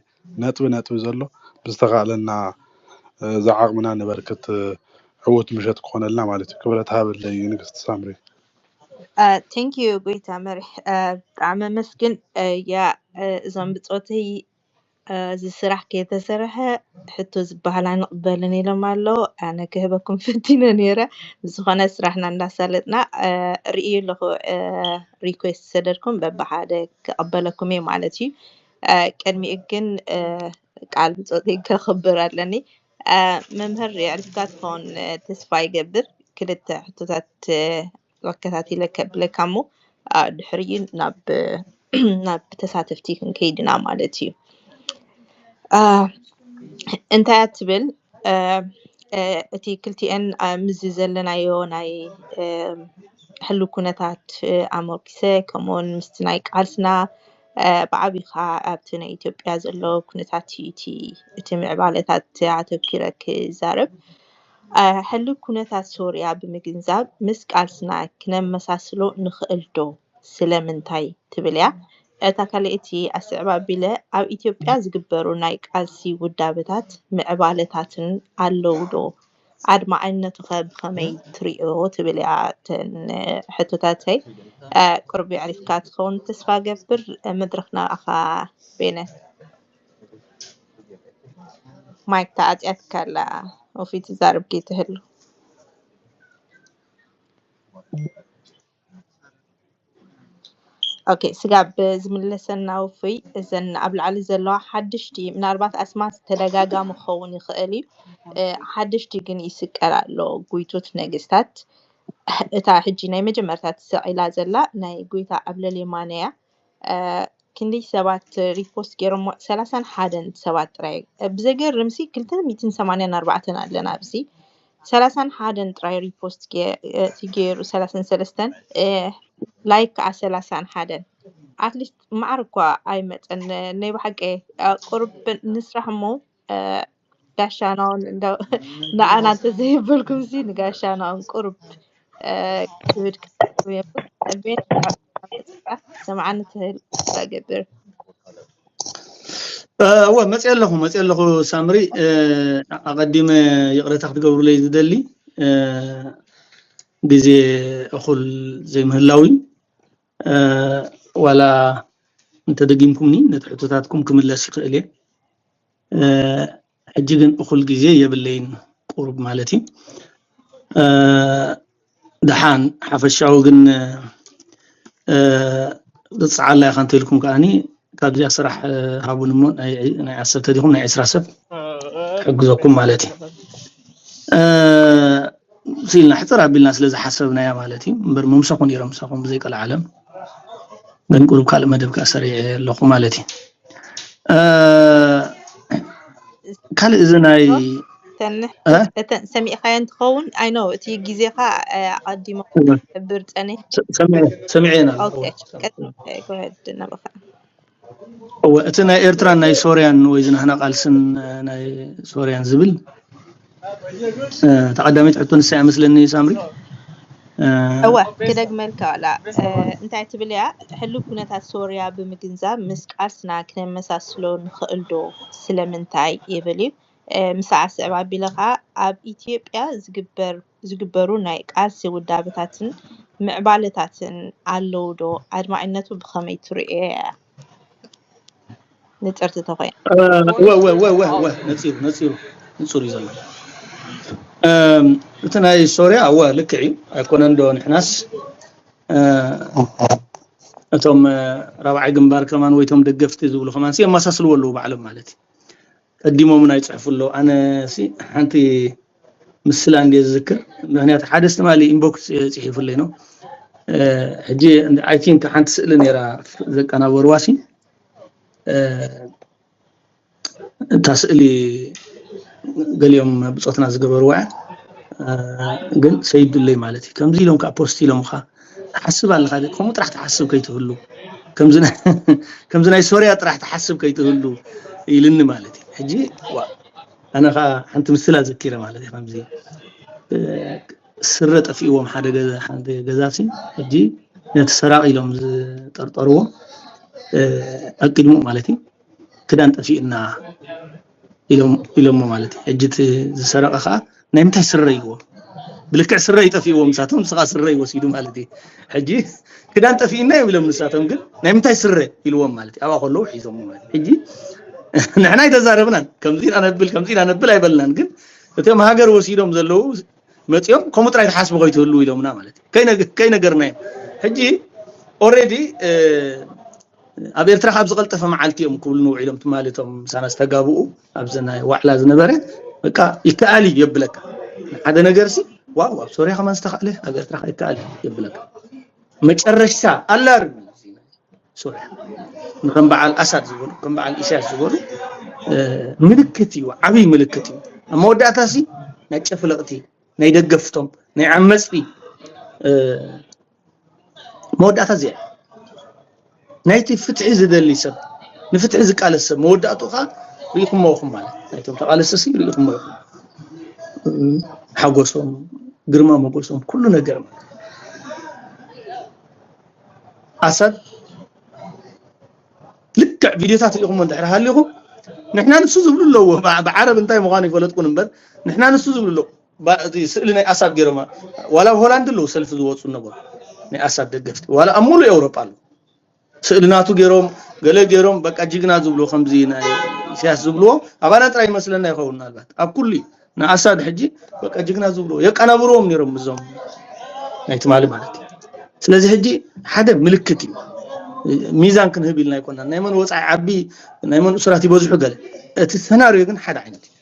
ነጥቢ ነጥቢ ዘሎ ብዝተኻእለና ዝዓቕምና ነበርክት ዕውት ምሸት ክኾነልና ማለት እዩ። ክብረት ሃበለይ ንግስቲ ሳምሪ። Thank you ጎይታ መሪሕ። ብጣዕሚ ኣመስግን። ያ እዞም ብፆተይ እዚ ስራሕ ከይተሰርሐ ሕቶ ዝበሃል ኣይንቕበልን ኢሎም ኣለዉ። ኣነ ክህበኩም ፈቲነ ነይረ። ብዝኾነ ስራሕና እንዳሳለጥና ርእዩ ኣለኹ፣ ሪኩዌስት ዝሰደድኩም በብሓደ ክቐበለኩም እየ ማለት እዩ። ቅድሚኡ ግን ቃል ብፆተይ ከኽብር ኣለኒ። መምህር የዕሪፍካ ትኸውን ተስፋ ይገብር። ክልተ ሕቶታት ኣከታቲለ ከብለካ እሞ ድሕሪኡ ናብ ናብ ተሳተፍቲ ክንከይድ ኢና ማለት እዩ። እንታይ እያ ትብል? እቲ ክልቲኤን ምስዚ ዘለናዮ ናይ ህሉ ኩነታት ኣመርኪሰ፣ ከምኡውን ምስቲ ናይ ቃልስና ብዓብዩ ከዓ ኣብቲ ናይ ኢትዮጵያ ዘሎ ኩነታት እቲ እቲ ምዕባለታት ኣተኪረ ክዛረብ። ሕሉፍ ኩነታት ሶርያ ብምግንዛብ ምስ ቃልስና ክነመሳስሎ ንኽእል ዶ? ስለምንታይ? ትብል እያ። እታ ካልኣይቲ ኣስዕብ ኣቢለ ኣብ ኢትዮጵያ ዝግበሩ ናይ ቃልሲ ውዳበታት ምዕባለታትን ኣለዉ ዶ? ኣድማዕነቱ ኸ ብኸመይ ትሪኦ? ትብል እያ እተን ሕቶታተይ። ቁርብ የዕሪፍካ ትኸውን ተስፋ ገብር። መድረኽ ናባኻ ቤነ። ማይክ ተዓጽያትካ ኣላ። ወፊት ትዛረብ ከይትህሉ። ኦኬ፣ ስጋብ ዝምለሰና ውፉይ፣ እዘን ኣብ ላዕሊ ዘለዋ ሓድሽቲ፣ ምናልባት ኣስማት ተደጋጋሚ ክኸውን ይኽእል እዩ። ሓድሽቲ ግን ይስቀል ኣሎ። ጉይቶት ነገስታት፣ እታ ሕጂ ናይ መጀመርታ ትሰቒላ ዘላ ናይ ጉይታ ኣብ ለሌማነ እያ። ክንደይ ሰባት ሪፖስት ገይሮሞ? ሰላሳን ሓደን ሰባት ጥራይ። ብዘገርምሲ ክልተ ሚእትን ሰማንያን ኣርባዕተን ኣለና ኣብዚ። ሰላሳን ሓደን ጥራይ ሪፖስት ገይሩ፣ ሰላሳን ሰለስተን፣ ላይክ ከዓ ሰላሳን ሓደን። ኣትሊስት ማዕር እኳ ኣይመፀን። ናይ ብሓቂ ቁርብ ንስራሕ እሞ ጋሻናውን ንኣና እንተዘይበልኩም ሲ ንጋሻናውን ቁርብ ክብድ ክብድ ሰምዓኒ ትህል ገብር። እወ፣ መፅእ ኣለኹ፣ መፅእ ኣለኹ ሳምሪ። ኣቐዲመ ይቕረታ ክትገብሩለይ ዝደሊ ግዜ እኹል ዘይምህላው እዩ። ዋላ እንተደጊምኩምኒ ነቲ ሕቶታትኩም ክምለስ ይኽእል እየ። ሕጂ ግን እኹል ግዜ የብለይን፣ ቁሩብ ማለት እዩ። ደሓን ሓፈሻዊ ግን ርፅዓላ ኢኻ እንተኢልኩም ከዓኒ ካብዚኣ ስራሕ ሃቡን እሞ ናይ ዓሰርተ ዲኹም ናይ ዕስራ ሰብ ክሕግዘኩም ማለት እዩ። ኢልና ሕፅር ኣቢልና ስለ ዝሓሰብናያ ማለት እዩ። እምበር ምምሰኹ ነይረ ምሳኹም ብዘይቀልዓለም ግን ቁሩብ ካልእ መደብ ከዓ ሰሪዐ ኣለኹ ማለት እዩ። ካልእ እዚ ናይ ሰሚዕካዮ እንትኸውን ኣይኖ እቲ ግዜኻ ኣቐዲሞ ሕብር ፀኒሕ ሰሚዐ ኢና ናበኻ እወ እቲ ናይ ኤርትራን ናይ ሶርያን ወይ ዝናህና ቃልስን ናይ ሶርያን ዝብል ተቐዳሚት ሕቶ ንሳ እያ መስለኒ ሳምሪ። እወ ክደግመልካ ዋላ እንታይ ትብል እያ? ሕሉፍ ኩነታት ሶርያ ብምግንዛብ ምስ ቃልስና ክነመሳስሎ ንኽእል ዶ? ስለምንታይ ይብል እዩ። ምሳዕ ስዕብ ኣቢለ ኸዓ ኣብ ኢትዮጵያ ዝግበር ዝግበሩ ናይ ቃልሲ ውዳበታትን ምዕባለታትን ኣለዉ ዶ? ኣድማዒነቱ ብኸመይ ትርእዮ እያ? ንፅርቲ ተኾይና ወ ወ ወ ወ ወ ነፂሩ ነፂሩ ንፁር እዩ ዘሎ። እቲ ናይ ሶርያ እወ ልክዕ እዩ ኣይኮነን ዶ ንሕናስ እቶም ራብዓይ ግንባር ከማን ወይ እቶም ደገፍቲ ዝብሉ ከማን የመሳስልዎ ኣለዉ ባዕሎም ማለት እዩ። ቀዲሞም ናይ ፅሕፉ ኣለዉ ኣነ ሓንቲ ምስላ እንደ ዝዝክር ምክንያቱ ሓደ ትማሊ ኢንቦክስ ፅሒፉለይ ነው ሕጂ I think ሓንቲ ስእሊ ነይራ ዘቀናበርዋ ሲ እታ ስእሊ ገሊኦም ብፆትና ዝገበርዋ ግን ሰይዱለይ ማለት እዩ ከምዚ ኢሎም ከዓ ፖስት ኢሎም ከዓ ትሓስብ ኣለካ ከምኡ ጥራሕ ትሓስብ ከይትህሉ ከምዚ ናይ ሶርያ ጥራሕ ትሓስብ ከይትህሉ ኢልኒ ማለት እዩ ሕጂ ኣነ ከዓ ሓንቲ ምስላ ዘኪረ ማለት እዩ ከምዚ ስረ ጠፊእዎም ሓደ ገዛ ሲ ሕጂ ነቲ ሰራቂ ኢሎም ዝጠርጠርዎ ኣቅድሙ ማለት እዩ ክዳን ጠፊእና ኢሎሞ ማለት እዩ ሕጂ ዝሰረቀ ከዓ ናይ ምንታይ ስረ ኢልዎ ብልክዕ ስረ ይጠፍእዎም ንሳቶም፣ ንስኻ ስረ ይወሲዱ ማለት እዩ። ሕጂ ክዳን ጠፊእና እዮም ኢሎም ንሳቶም፣ ግን ናይ ምንታይ ስረ ኢልዎም ማለት እዩ። ኣብኣ ከለዉ ሒዞም ማለት እዩ። ሕጂ ንሕና ኣይተዛረብናን፣ ከምዚ ኢና ነብል ከምዚ ኢና ነብል ኣይበልናን፣ ግን እቶም ሃገር ወሲዶም ዘለዉ መፂኦም ከምኡ ጥራይ ትሓስቡ ከይትህሉ ኢሎምና ማለት እዩ። ከይነገርናዮም ሕጂ ኦሬዲ ኣብ ኤርትራ ካብ ዝቐልጠፈ መዓልቲ እዮም ክብሉ ንውዒሎም ትማሊ እቶም ምሳና ዝተጋብኡ ኣብዚ ናይ ዋዕላ ዝነበረ በቃ ይከኣል እዩ የብለካ። ሓደ ነገር ሲ ዋው ኣብ ሶርያ ከማን ዝተኻእለ ኣብ ኤርትራ ይከኣል እዩ የብለካ። መጨረሻ ኣላ ርሚ ሶርያ ንከም በዓል ኣሳድ ዝበሉ ከም በዓል ኢሳያስ ዝበሉ ምልክት እዩ፣ ዓብይ ምልክት እዩ። ኣብ መወዳእታ ሲ ናይ ጨፍለቕቲ ናይ ደገፍቶም ናይ ዓመፅቲ መወዳእታ እዚኣ ናይቲ ፍትሒ ዝደሊ ሰብ ንፍትሒ ዝቃለስ ሰብ መወዳእቱ ከዓ ርኢኹሞ ኢኹም ማለት ናይቶም ተቃለስቲ ሲ ርኢኹሞ ኢኹም። ሓጎሶም፣ ግርማ ሞጎሶም፣ ኩሉ ነገር ማለት ኣሳድ ልክዕ ቪድዮታት ርኢኹሞ እንድሕር ሃሊኹም ንሕና ንሱ ዝብሉ ኣለዎ። ብዓረብ እንታይ ምዃኑ ይፈለጥኩን እምበር ንሕና ንሱ ዝብሉ ኣለዎ። ስእሊ ናይ ኣሳድ ገይሮም ዋላ ኣብ ሆላንድ ኣለዉ ሰልፊ ዝወፁ ነበሩ ናይ ኣሳድ ደገፍቲ ዋላ ኣብ ሙሉእ ኤውሮጳ ኣለዉ። ስእሊ ናቱ ገይሮም ገለ ገይሮም በቃ ጅግና ዝብልዎ ከምዚ ናይ ኢሳያስ ዝብልዎ ኣባና ጥራይ ይመስለና ይኸውን ምናልባት ኣብ ኩሉ እዩ ንኣሳድ ሕጂ በቃ ጅግና ዝብልዎ የቀናብርዎም ነይሮም እዞም ናይ ትማሊ ማለት እዩ። ስለዚ ሕጂ ሓደ ምልክት እዩ። ሚዛን ክንህብ ኢልና ኣይኮናን ናይ መን ወፃኢ ዓቢ ናይ መን እሱራት ይበዝሑ ገለ እቲ ሰናርዮ ግን ሓደ ዓይነት እዩ።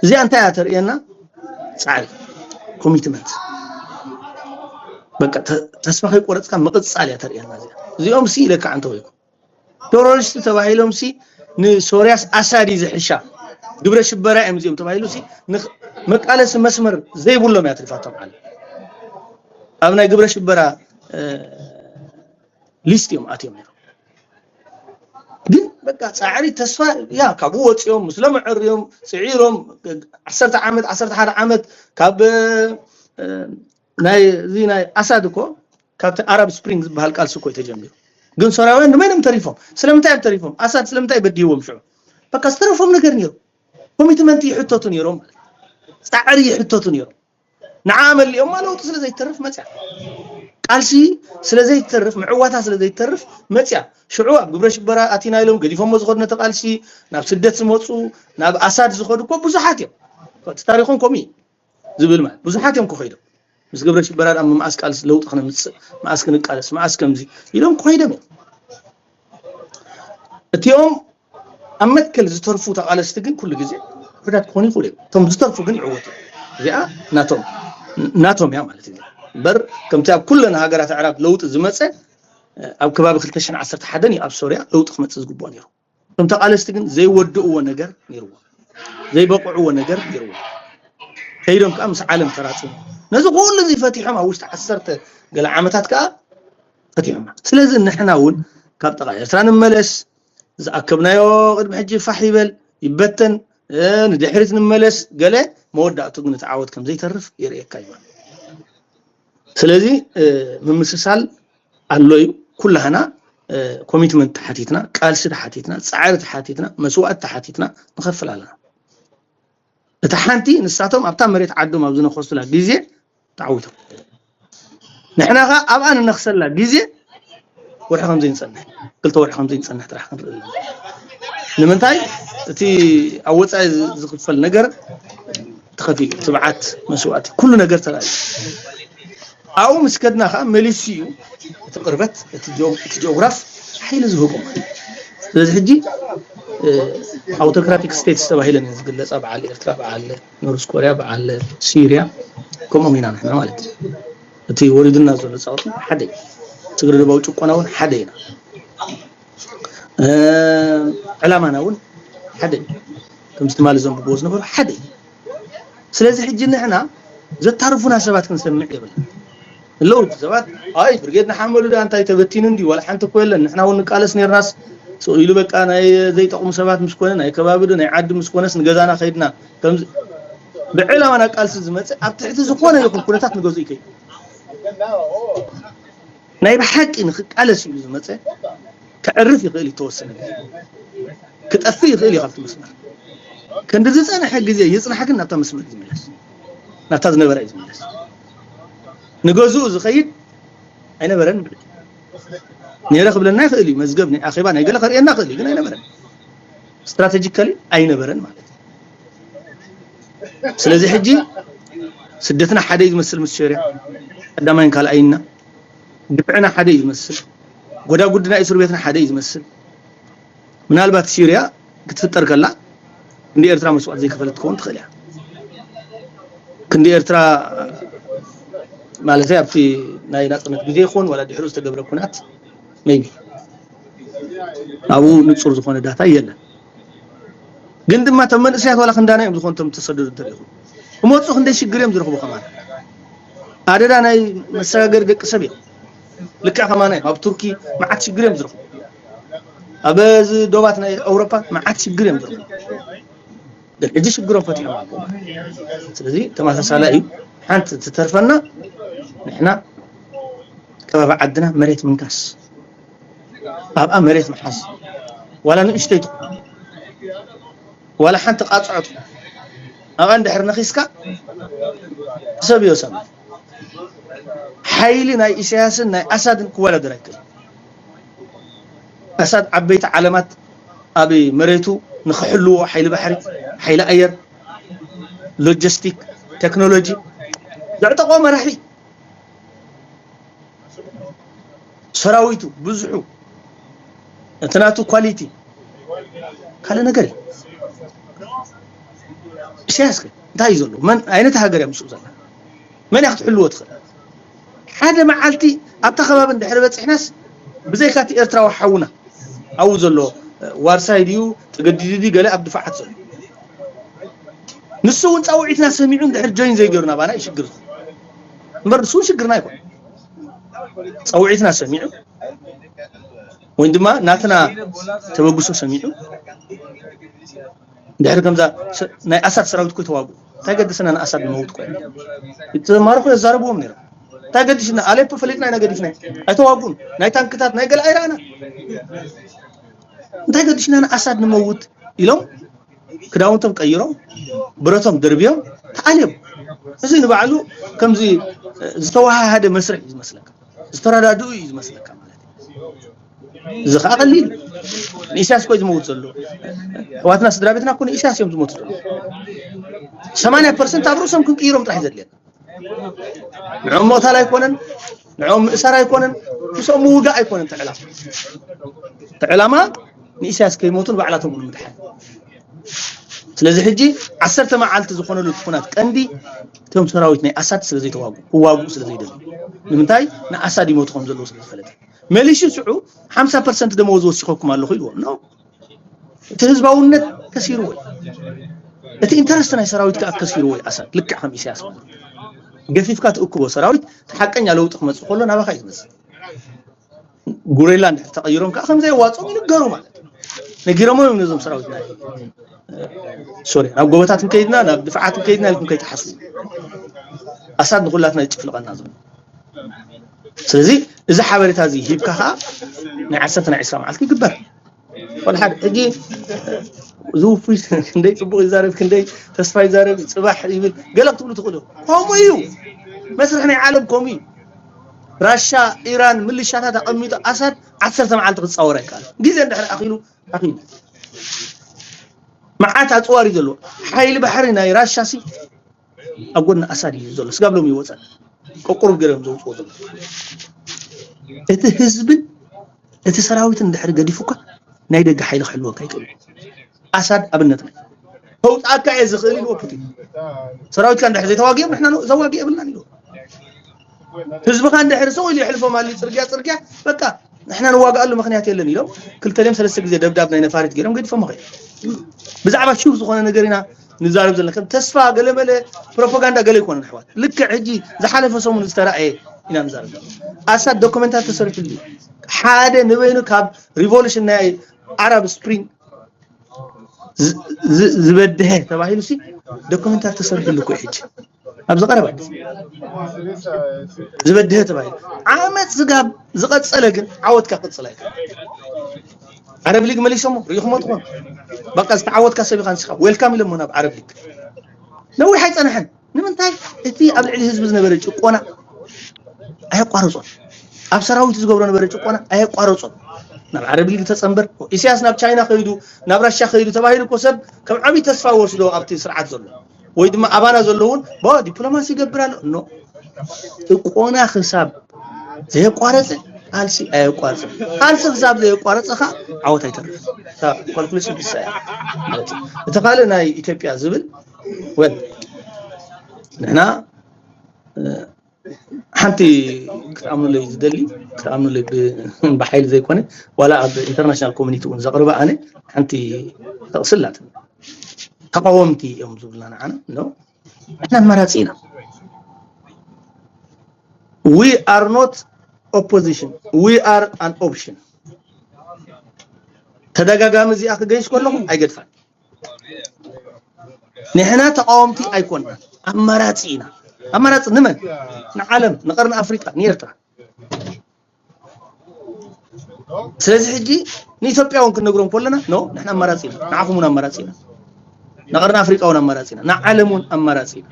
እዚኣ እንታይ እያ ተርእየና? ፃዕሪ ኮሚትመንት በቃ ተስፋ ከይቆረፅካ ምቕፃል እያ ተርእየና እዚኣ። እዚኦም ሲ ኢለካ እንተወይኩ ቴሮሪስት ተባሂሎም ሲ ንሶርያስ ኣሳዲ ዝሕሻ ግብረ ሽበራ እዮም እዚኦም ተባሂሉ ሲ መቃለሲ መስመር ዘይብሎም እያ ትሪፋቶም ዓለም ኣብ ናይ ግብረ ሽበራ ሊስት እዮም ኣትዮም ነይሮም። ግን በቃ ፃዕሪ ተስፋ ያ ካብኡ ወፂኦም ምስሎም ዕርዮም ፅዒሮም ዓሰርተ ዓመት ዓሰርተ ሓደ ዓመት ካብ ናይ እዚ ናይ ኣሳድ እኮ ካብቲ ኣራብ ስፕሪንግ ዝበሃል ቃልሲ እኮ እዩ ተጀሚሩ። ግን ሶርያውያን ንመይኖም ተሪፎም? ስለምንታይ እዮም ተሪፎም? ኣሳድ ስለምንታይ በዲህዎም ሽዑ? በቃ ዝተረፎም ነገር ነይሩ። ኮሚትመንት ይሕተቱ ነይሮም ማለት ፃዕሪ ይሕተቱ ነይሮም። ንዓ መሊኦማ ለውጢ ስለ ዘይተርፍ መፅያ ቃልሲ ስለ ዘይተርፍ ምዕዋታ ስለ ዘይተርፍ መፅያ ሽዑ ኣብ ግብረ ሽበራ ኣቲና ኢሎም ገዲፎሞ ዝኸዱ ነቲ ቃልሲ ናብ ስደት ዝመፁ ናብ ኣሳድ ዝኸዱ እኮ ብዙሓት እዮም እቲ ታሪኮም ከምኡ እዩ ዝብል ማለት ብዙሓት እዮም ክኸይዶም ምስ ግብረ ሽበራ ዳ መዓስ ቃልሲ ለውጢ ክነምፅእ መዓስ ክንቃለስ መዓስ ከምዚ ኢሎም ክኸይዶም እዮም እቲኦም ኣብ መትከል ዝተርፉ ተቓለስቲ ግን ኩሉ ግዜ ውሑዳት ክኾኑ ይኽእሉ እዮም። እቶም ዝተርፉ ግን ይዕወቱ። እዚኣ ናቶም ናቶም እያ ማለት እዩ። እምበር ከምቲ ኣብ ኩለን ሃገራት ኣዕራብ ለውጢ ዝመፀ ኣብ ከባቢ ክልተ ሽሕን ዓሰርተ ሓደን እዩ ኣብ ሶርያ ለውጢ ክመፅእ ዝግብኦ ነይሩ። እቶም ተቓለስቲ ግን ዘይወድእዎ ነገር ነይርዎም፣ ዘይበቕዕዎ ነገር ነይርዎም። ከይዶም ከዓ ምስ ዓለም ተራፅሙ ነዚ ኩሉ እዚ ፈቲሖም ኣብ ውሽጢ ዓሰርተ ገለ ዓመታት ከዓ ፈቲሖማ። ስለዚ ንሕና እውን ካብ ጥቓ ኤርትራ ንመለስ ዝኣከብናዮ ቅድሚ ሕጂ ፋሕ ይበል ይበተን ንድሕሪት ንመለስ ገለ መወዳእቱ ግን እቲ ዓወት ከም ዘይተርፍ የርእየካ እዩ ማለት ስለዚ ምምስሳል ኣሎ እዩ ኩላህና ኮሚትመንት ተሓቲትና ቃልሲ ተሓቲትና ፃዕሪ ተሓቲትና መስዋእት ተሓቲትና ንኸፍል ኣለና እታ ሓንቲ ንሳቶም ኣብታ መሬት ዓዶም ኣብ ዝነኸሱላ ግዜ ተዓዊቶም ንሕና ኸ ኣብኣ ንነኽሰላ ግዜ ወርሒ ከም ዘይንፀንሕ ክልተ ወርሒ ከም ዘይንፀንሕ ጥራሕ ክንርኢ ኣለና ንምንታይ እቲ ኣብ ወፃኢ ዝኽፈል ነገር ተኸፊሉ ትብዓት መስዋእቲ ኩሉ ነገር ተራእዩ ኣብኡ ምስ ከድና ከዓ መሊሱ እዩ እቲ ቅርበት እቲ ጂኦግራፍ ሓይሊ ዝህቦ ማለት ስለዚ ሕጂ ኣውቶክራቲክ ስቴትስ ተባሂለን ዝግለፃ በዓል ኤርትራ በዓል ኖርዝ ኮርያ በዓል ሲርያ ከምኦም ኢና ንሕና ማለት እዩ እቲ ወሪዱና ዘሎ ፃወት ሓደ ትግሪ ደባዊ ጭቆና እውን ሓደ ኢና ዕላማና እውን ሓደ ከምዚ ትማሊ ዘንብብዎ ዝነበሩ ሓደ እዩ ስለዚ ሕጂ ንሕና ዘታርፉና ሰባት ክንሰምዕ የብልና ኣለዉ ሰባት ኣይ ብርጌድ ንሓመዱ ዳ እንታይ ተበቲኑ እንዲ ዋላ ሓንቲ እኮ የለን ንሕና እውን ንቃለስ ነርናስ ኢሉ በቃ ናይ ዘይጠቕሙ ሰባት ምስ ኮነ ናይ ከባቢ ዶ ናይ ዓዲ ምስ ኮነስ ንገዛና ከይድና ከምዚ ብዕላማ ናብ ቃልሲ ዝመፅእ ኣብ ትሕቲ ዝኾነ ይኹን ኩነታት ንገዝኡ ይከይድ ናይ ብሓቂ ንክቃለስ ኢሉ ዝመፀ ከዕርፍ ይኽእል ይተወሰነ ግዜ ክጠፍእ ይኽእል እዩ ካብቲ መስመር ክንዲ ዝፀንሐ ግዜ ይፅናሕ ግን ናብታ መስመር ዝምለስ ናብታ ዝነበረ እዩ ዝምለስ። ንገዝኡ ዝኸይድ ኣይነበረን ማለት እዩ። ነይረ ክብለና ይኽእል እዩ፣ መዝገብ ናይ ኣኼባ ናይ ገለ ከርእየና ይኽእል እዩ፣ ግን ኣይነበረን። ስትራቴጂካሊ ኣይነበረን ማለት እዩ። ስለዚ ሕጂ ስደትና ሓደ እዩ ዝመስል ምስ ሶርያ፣ ቀዳማይን ካልኣይና ግፍዕና ሓደ እዩ ዝመስል፣ ጎዳጉድና እስር ቤትና ሓደ እዩ ዝመስል። ምናልባት ሲርያ ክትፍጠር ከላ ክንዲ ኤርትራ መስዋእቲ ዘይከፈለት ትኸውን ትኽእል እያ። ክንዲ ኤርትራ ማለት ኣብቲ ናይ ናጽነት ግዜ ይኹን ዋላ ድሕሩ ዝተገብረ ኩናት ሜቢ ኣብኡ ንጹር ዝኾነ ዳታ የለን። ግን ድማ እቶም መንእሰያት ዋላ ክንዳና እዮም ዝኾኑ እቶም ተሰደዱ እንተሪኢኹም እመፁ ክንደይ ሽግር እዮም ዝረኽቡ ከማን ኣደዳ ናይ መሰጋገሪ ደቂ ሰብ እዮም። ልክዕ ከማና እዮም ኣብ ቱርኪ መዓት ሽግር እዮም ዝረኽቡ ኣብ እዚ ዶባት ናይ ኣውሮፓ መዓት ሽግር እዮም ዝረኽቡ። ግን ሕጂ ሽግሮም ፈቲሖም ኣለዉ። ስለዚ ተመሳሳላይ እዩ። ሓንቲ ትተርፈና ንሕና ከባቢ ዓድና መሬት ምንካስ ኣብኣ መሬት ምሓዝ ዋላ ንእሽተይ ትኹን ዋላ ሓንቲ ቃፅዖ ትኹን ኣብኣ እንድሕር ነኺስካ ሰብ እዮ ሰብ ሓይሊ ናይ ኢሳያስን ናይ ኣሳድን ክወዳደር ኣይክእል ኣሳድ ዓበይቲ ዓለማት ኣብ መሬቱ ንክሕልዎ ሓይሊ ባሕሪ ሓይሊ ኣየር ሎጂስቲክ ቴክኖሎጂ ዘዕጠቆ መራሒ ሰራዊቱ ብዙሑ እቲ ናቱ ኳሊቲ ካልእ ነገር እዩ። ኢሳያስ ከ እንታይ እዩ ዘሎ? መን ዓይነት ሃገር እያ ምስኡ ዘላ? መን እያ ክትሕልዎ ትኽእል? ሓደ መዓልቲ ኣብታ ከባቢ እንድሕር በፂሕናስ ብዘይካ እቲ ኤርትራዊ ሓውና ኣብኡ ዘሎ ዋርሳይ ድዩ ተገዲዱ ድዩ ገለ ኣብ ድፋዓት ዘሎ ንሱ እውን ፃውዒትና ሰሚዑ እንድሕር ጆይን ዘይገይሩ ናባና ይሽግር እምበር ንሱ እውን ሽግርና ይኮን ፀውዒትና ሰሚዑ ወይ ድማ ናትና ተበግሶ ሰሚዑ ድሕሪ ከምዛ ናይ ኣሳድ ሰራዊት ኮ ተዋጉ እንታይ ገድስና ንኣሳድ ንመውት ኮ ተማርኹ የዛረብዎም ነይሮም እንታይ ገዲሽና ኣሌፖ ፈሊጥና ኢና ገዲፍና ኣይተዋጉን ናይ ታንክታት ናይ ገለ ኣይረኣና እንታይ ገዲሽና ንኣሳድ ንመውት ኢሎም ክዳውንቶም ቀይሮም ብረቶም ደርብዮም ተኣልዮም እዚ ንባዕሉ ከምዚ ዝተወሃሃደ መስርሕ እዩ ዝመስለካ ዝተረዳድኡ እዩ ዝመስለካ ማለት እዩ እዚ ከዓ ቀሊል ንኢሳያስ ኮይ ዝመውት ዘሎ ኣሕዋትና ስድራ ቤትና ኮ ንኢሳያስ እዮም ዝሞቱ ዘሎ ሰማንያ ፐርሰንት ኣብ ርእሶም ክንቅይሮም ጥራሕ ዘድልየና ንዕኦም ምቕታል ኣይኮነን ንዕኦም ምእሳር ኣይኮነን ምስኦም ምውጋእ ኣይኮነን ተዕላማ ተዕላማ ንኢሳያስ ከይሞቱ ንባዕላቶም ንምድሓን ስለዚ ሕጂ ዓሰርተ መዓልቲ ዝኾነሉ ትኩናት ቀንዲ እቶም ሰራዊት ናይ ኣሳድ ስለ ዘይተዋጉ ክዋጉ ስለ ዘይደሊ ንምንታይ ንኣሳድ ይሞቱ ከም ዘለዉ ስለ ዝፈለጠ መሊሹ ሽዑ ሓምሳ ፐርሰንት ደመወዝ ወሲኸኩም ኣለኹ ኢልዎም ኖ እቲ ህዝባውነት ከሲርዎ እዩ እቲ ኢንተረስት ናይ ሰራዊት ከዓ ከሲርዎ እዩ ኣሳድ ልክዕ ከም ኢሳያስ ማለት ገፊፍካ ትእክቦ ሰራዊት እቲ ሓቀኛ ለውጢ ክመፅእ ከሎ ናባኻ እዩ ዝመፅእ ጉሬላ እንድሕር ተቐይሮም ከዓ ከምዘየዋፅኦም ይንገሩ ማለት እዩ ነጊሮሞ እዮም ነዞም ሰራዊት ናይ ሶርያ ናብ ጎበታት ከይድና ናብ ድፍዓት ከይድና ኢልኩም ከይትሓስቡ ኣሳድ ንኩላትና ይጭፍልቐና ዘሎ ስለዚ እዚ ሓበሬታ እዚ ሂብካ ከዓ ናይ ዓሰርተ ናይ ዕስራ መዓልቲ ይግበር ወላ ሓደ ሕጂ ዝውፉይ ክንደይ ፅቡቅ ይዛረብ ክንደይ ተስፋ ይዛረብ ፅባሕ ይብል ገለ ክትብሉ ትኽእሉ ከምኡ እዩ መስርሕ ናይ ዓለም ከምኡ እዩ ራሻ ኢራን ምልሻታት ኣቐሚጡ ኣሳድ ዓሰርተ መዓልቲ ክፃወር ኣይከኣል ግዜ እንድሕር ኣኺሉ ኣኺሉ መዓት ኣፅዋር እዩ ዘለዎ ሓይሊ ባሕሪ ናይ ራሻ ሲ ኣብ ጎድኒ ኣሳድ እዩ ዘሎ ስጋብ ሎም ይወፀ ቆቁሩብ ገይሮም ዘውፅዎ ዘሎ እቲ ህዝብን እቲ ሰራዊትን እንድሕር ገዲፉካ ናይ ደገ ሓይሊ ክሕልወካ ይክእል ኣሳድ ኣብነትና ከውፅኣካ እየ ዝኽእል ኢልዎ ፑቲን ሰራዊትካ እንድሕር ዘይተዋጊኦም ንሕና ዘዋጊ የብልናን ኢልዎ ህዝብኻ እንድሕር ሰው ኢሉ ይሕልፎም ኣልዩ ፅርግያ ፅርግያ በቃ ንሕና ንዋግኣሉ ምክንያት የለን ኢሎም ክልተ ድም ሰለስተ ግዜ ደብዳብ ናይ ነፋሪት ገይሮም ገዲፎም ኸ ብዛዕባ ሽው ዝኾነ ነገር ኢና ንዛረብ ዘለና ከም ተስፋ ገለመለ ፕሮፓጋንዳ ገለ ይኮነ ኣሕዋት ልክዕ ሕጂ ዝሓለፈ ሰሙን ዝተረኣየ ኢና ንዛረብ ኣሳድ ዶክመንታት ተሰሪሕሉ ሓደ ንበይኑ ካብ ሪቮሉሽን ናይ ዓረብ ስፕሪንግ ዝበድሀ ተባሂሉ ሲ ዶክመንታት ተሰሪሕሉ እኮ ሕጂ ኣብዚ ቀረባ ዝበድሀ ተባሂሉ ዓመት ስጋብ ዝቐፀለ ግን ዓወትካ ክቕፅል ኣይከ ዓረብ ሊግ መሊሶሞ ርኢኹሞ ትኾኑ በቃ ዝተዓወትካ ሰብ ኢኻ ንስኻ ዌልካም ኢሎሞ ናብ ዓረብ ሊግ ነዊሕ ኣይፀንሐን ንምንታይ እቲ ኣብ ልዕሊ ህዝቢ ዝነበረ ጭቆና ኣየቋረጾን። ኣብ ሰራዊት ዝገብሮ ነበረ ጭቆና ኣየቋረጾን። ናብ ዓረብ ሊግ ተጸንበር፣ ኢሳያስ ናብ ቻይና ከይዱ፣ ናብ ራሻ ከይዱ ተባሂሉ እኮ ሰብ ከም ዓብዪ ተስፋ ወስዶ ኣብቲ ስርዓት ዘሎ ወይ ድማ ኣባና ዘለውን ዲፕሎማሲ ይገብር ኣሎ። ኖ፣ ጭቆና ክሳብ ዘየቋረጸ ቃልሲ ኣየቋርጽ። ቃልሲ ክሳብ ዘየቋረጸ ከዓ ዓወት ኣይተርፍ። ካልኩሌሽን ብሳ ማለት እዩ። እቲ ካልእ ናይ ኢትዮጵያ ዝብል ወል ንሕና ሓንቲ ክትኣምኑለይ ዝደሊ ክትኣምኑለይ ብሓይሊ ዘይኮነ ዋላ ኣብ ኢንተርናሽናል ኮሚኒቲ እውን ዘቕርበ ኣነ ሓንቲ ተቕስላት ተቃወምቲ እዮም ዝብልና ንዓና ነው። ንሕና ኣማራፂ ኢና። We are not opposition, we are an option። ተደጋጋሚ እዚኣ ክገይሽ ከለኹ ኣይገድፋን። ንሕና ተቃወምቲ ኣይኮንና፣ ኣማራፂ ኢና። ኣማራፂ ንመን? ንዓለም፣ ንቀርኒ ኣፍሪቃ፣ ንኤርትራ። ስለዚ ሕጂ ንኢትዮጵያ እውን ክንነግሮም ከለና ኖ ንሕና ኣማራፂ ኢና፣ ንዓኹም እውን ኣማራፂ ኢና፣ ንቀርኒ ኣፍሪቃ እውን ኣማራፂ ኢና፣ ንዓለም እውን ኣማራፂ ኢና።